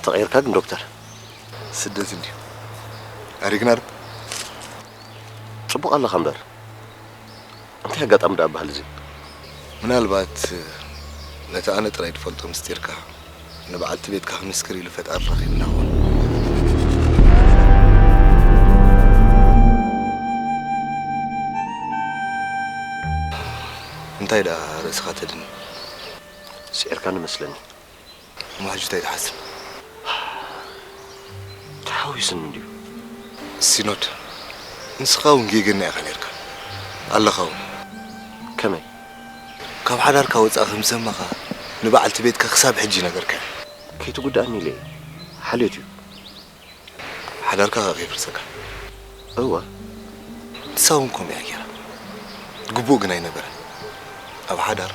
ተቐይርካ ግን ዶክተር። ስደት እንድዩ። ኣሪግና ዶ? ጽቡቕ ኣለኻ እምበር። እንታይ ኣጋጣሚ ደኣ በሃል እዚ? ምናልባት ነቲ ኣነ ጥራይ ዝፈልጦ ምስጢርካ ንበዓልቲ ቤትካ ክምስክር ኢሉ ፈጣሪ ረኺብና ኾን። እንታይ ደኣ ርእስኻ ተድኒ? ስዒርካኒ መስለኒ። እሞ ሕጂ እንታይ ትሓስብ? ተሓዊስኒ እንድዩ። ሲኖድ፣ ንስኻ እውን ጌገኛ ኢኻ ነይርካ። ኣለኻ እውን። ከመይ? ካብ ሓዳርካ ወጻኢ ከም ዝሰማኻ ንበዓልቲ ቤትካ ክሳብ ሕጂ ነገርካያ። ከይትጉድኣኒ ኢለ እየ። ሓልዮት እዩ። ሓዳርካ ከ ከይፈርሰካ? እወ። ንሳ እውን ከምኡ እያ ገይራ። ግቡእ ግን ኣይነበረን። ኣብ ሓዳር፣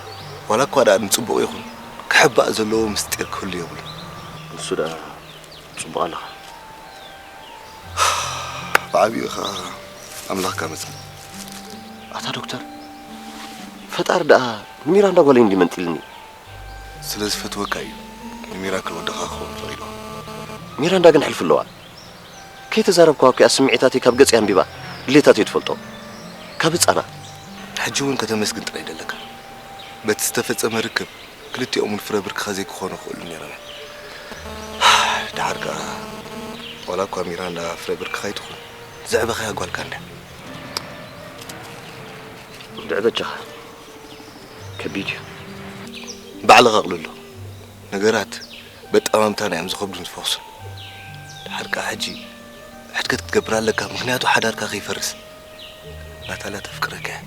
ዋላ እኳ ደኣ ንጽቡቕ ይኹን፣ ክሕባእ ዘለዎ ምስጢር ክህሉ የብሉን። ንሱ ደኣ ጽቡቕ ኣለኻ። ብዓቢኡ ኸኣ ኣምላኽካ መጽእ። ኣታ ዶክተር፣ ፈጣሪ ደኣ ንሚራንዳ ጓለይ እንድዩ መንጢልኒ። ስለ ዝፈትወካ እዩ ንሚራክል ወድኻ ክኸውን ፈቒድዎ። ሚራንዳ ግን ሕልፊ ኣለዋ። ከይተዛረብክዋ እኮ እያ ስምዒታተይ ካብ ገጸይ ኣንቢባ ድሌታተይ ትፈልጦ። ካብ ህጻና። ሕጂ እውን ከተመስግን ጥራይ ደለካ። በቲ ዝተፈጸመ ርክብ ክልቲኦም እውን ፍረ ብርክኻ ዘይክኾኑ ክኽእሉ ነይሮም እዮም። ደሓር ከኣ ዋላ እኳ ሚራንዳ ፍረ ብርክኻ ኣይትኹን፣ ዘዕበኻያ ጓልካ እንድያ። እንድዒ በጃኻ። ከቢድ እዩ። ባዕልኻ ኣቕልሎ። ነገራት በጠማምታና እዮም ዝኸብዱን ዝፈኽሱን። ደሓር ከኣ ሕጂ ሕድገት ክትገብር ኣለካ፣ ምኽንያቱ ሓዳርካ ከይፈርስ። ናታልያ ተፍቅረካ እያ።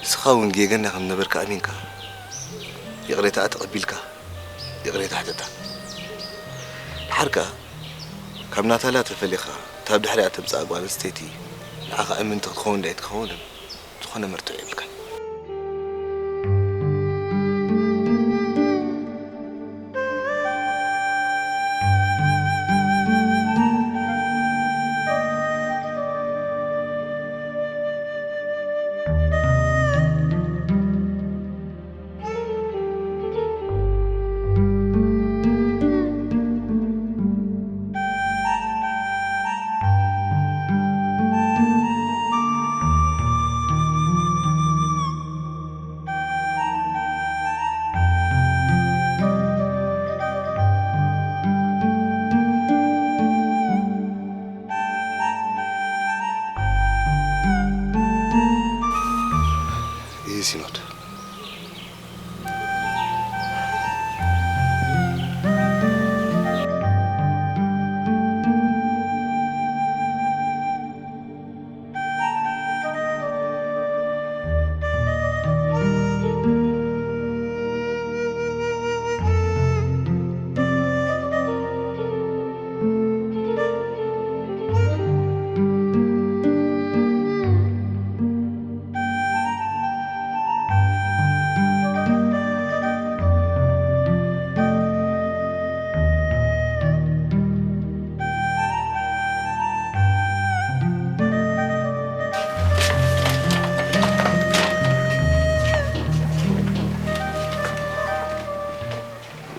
ንስኻ እውን ጌገኛ ከም ዝነበርካ ኣሚንካ፣ ይቕሬታኣ ተቐቢልካ፣ ይቕሬታ ሕተታ። ደሓር ከኣ ካብ ናታልያ ተፈሊኻ፣ እታ ብድሕሪኣ ተምጽኣ ጓል ኣንስተይቲ ንዓኻ እምንቲ ክትኸውን ዶ ኣይትኸውንን፣ ዝኾነ መርትዖ የብልካን። ይህ ሲኖድ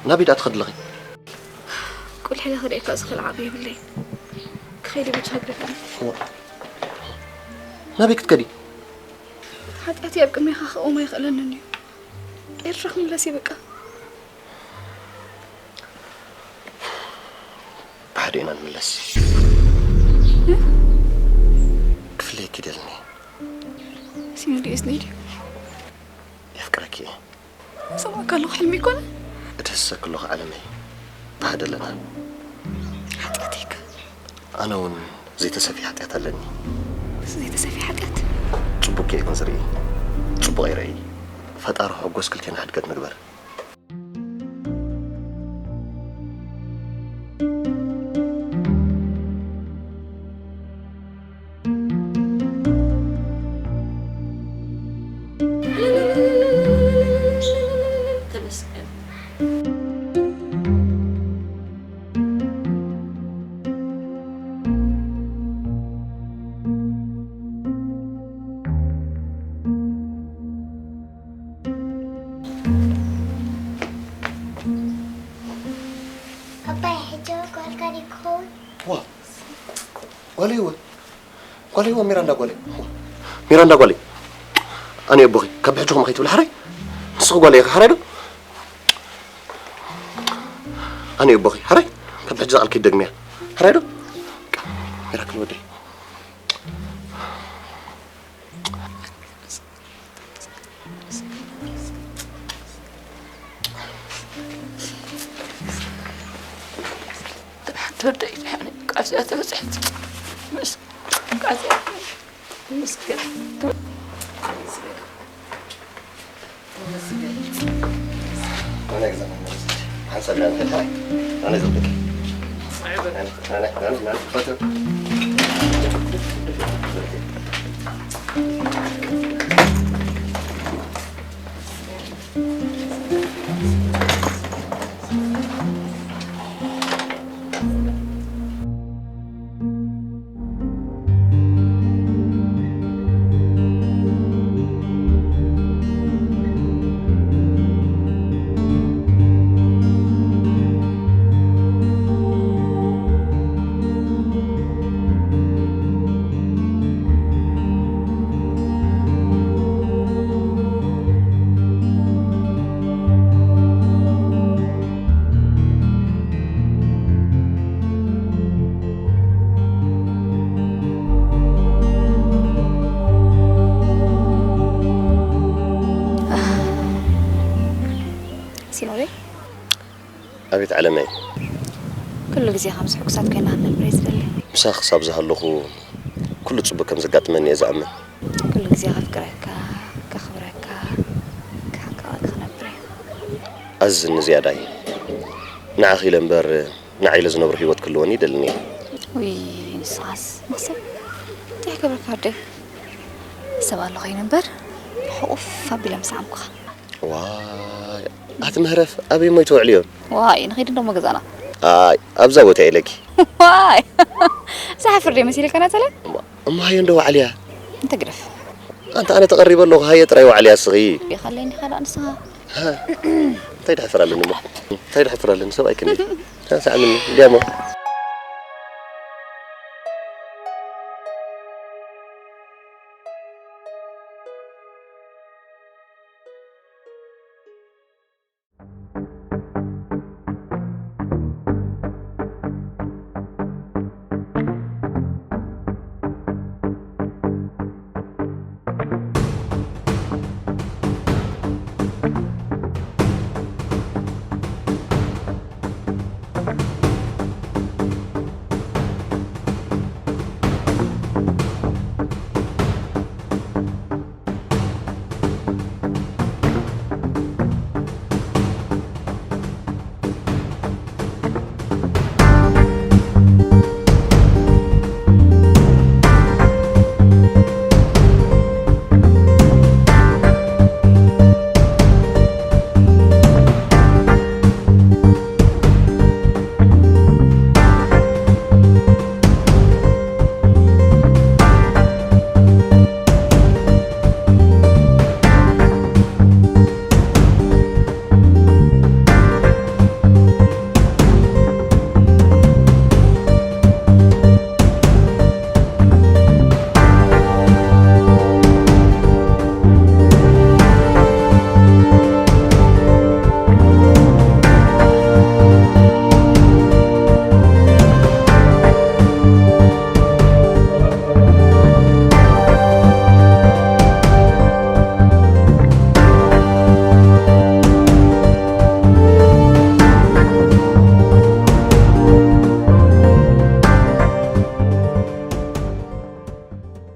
ናበይ ደኣ ትኸዲ ኣለኺ? ቁልሕ ኢለ ክርእየካ ዝኽእል ዓቕሚ የብለይን። ክኸይድ ብቻ ግደፈኒ። እዋ። ናበይ ክትከዲ? ሓጢኣተይ ኣብ ቅድሜኻ ክቐውም ኣይኽእለንን እዩ። ኤርትራ ክምለስ እየ በቃ። ብሓደ ኢና ንምለስ። ኪደልኒ። ሲኖዲ እስኒድ። የፍቅረኪ እየ። ሰማዕካ ኣለኹ፣ ሕልሚ ይኮነ? እትህሰኪ ኣለኹ ዓለመይ። ብሓደ ኣለና። ሓጢኣተይ ከ? ኣነ እውን ዘይተሰፍየ ሓጢኣት ኣለኒ። ዘይተሰፍየ ሓጢኣት? ጽቡቅ ጌርክን ዝርኢ፣ ጽቡቅ ኣይረኢ። ፈጣሪ ክሕጎስ ክልቴና ሕድገት ንግበር። ተመስገን። ኣባይ፣ ሕጂ ጓልካ ድዩ ክኸውን? ዋ፣ ጓለይ እወ። ጓለይ እወ፣ ሚራንዳ ጓለይ። ሚራንዳ ጓለይ። ኣነ ኣቦኺ፣ ካብ ሕጂ ኸም ከይትብል፣ ሓራይ? ንስኺ ጓለይ ኢኺ፣ ሓራይ ዶ? ኣነ ኣቦኺ፣ ሓራይ? ካብ ሕጂ ቃል ከይትደግምያ፣ ሓራይ ዶ? ሚራክል ወደይ። ትወደይ ደሓን ቃልሲኣ ተበፅሐት። ምስ ቃልሲኣ ምስገን። ኣነ ግዛ መመለስ ሓንሳብ ዳን ከድሓይ ኣነ ዘብቅ ሲኖሪ፣ ኣቤት ዓለመይ። ኩሉ ግዜ ከምዚ ሕጉሳት ኮይና ክንነብር እየ ዝደሊ። ምሳኺ ክሳብ ዝሃለኹ ኩሉ ጽቡቕ ከም ዘጋጥመኒ እየ ዝኣምን። ኩሉ ግዜ ከፍቅረካ፣ ከኽብረካ፣ ክሕቅቐካ ክነብር እየ። ኣዝኒ ዝያዳይ ንዓኺ ኢለ እምበር ንዓይ ኢለ ዝነብሮ ህይወት ክህልወኒ ይደልኒ እየ። ውይ ንስኻስ ማሰብ እንታይ ክገብረካ ወደይ? ሰብ ኣሎ ኸይኑ እምበር ሕቑፍ ኣቢለ ምስ ዓምኩኻ። ዋይ ኣቲ ምህረፍ ኣበይ እሞ ይተውዕልዮ? ዋይ ንኸይድ እንዶ እሞ ገዛና። ኣይ ኣብዛ ቦታ ኢለኪ። ዋይ ዝሓፍር ዶ መሲልካ ናተለ? እሞ ሃየ እንዶ ዋዕልያ። እንተ ግደፍ። ኣንታ ኣነ ተቐሪበ ኣለኹ ሃየ ጥራይ ዋዕልያ እስኺ። ይኸለይ እንዲኻ ዶ ንስኻ? ሃ፣ እንታይ ድሕፍር ኣለኒ እሞ? እንታይ ድሕፍር ኣለኒ ሰብኣይ ክንዲ? ሃ፣ ሰዓምኒ እንዲያ እሞ።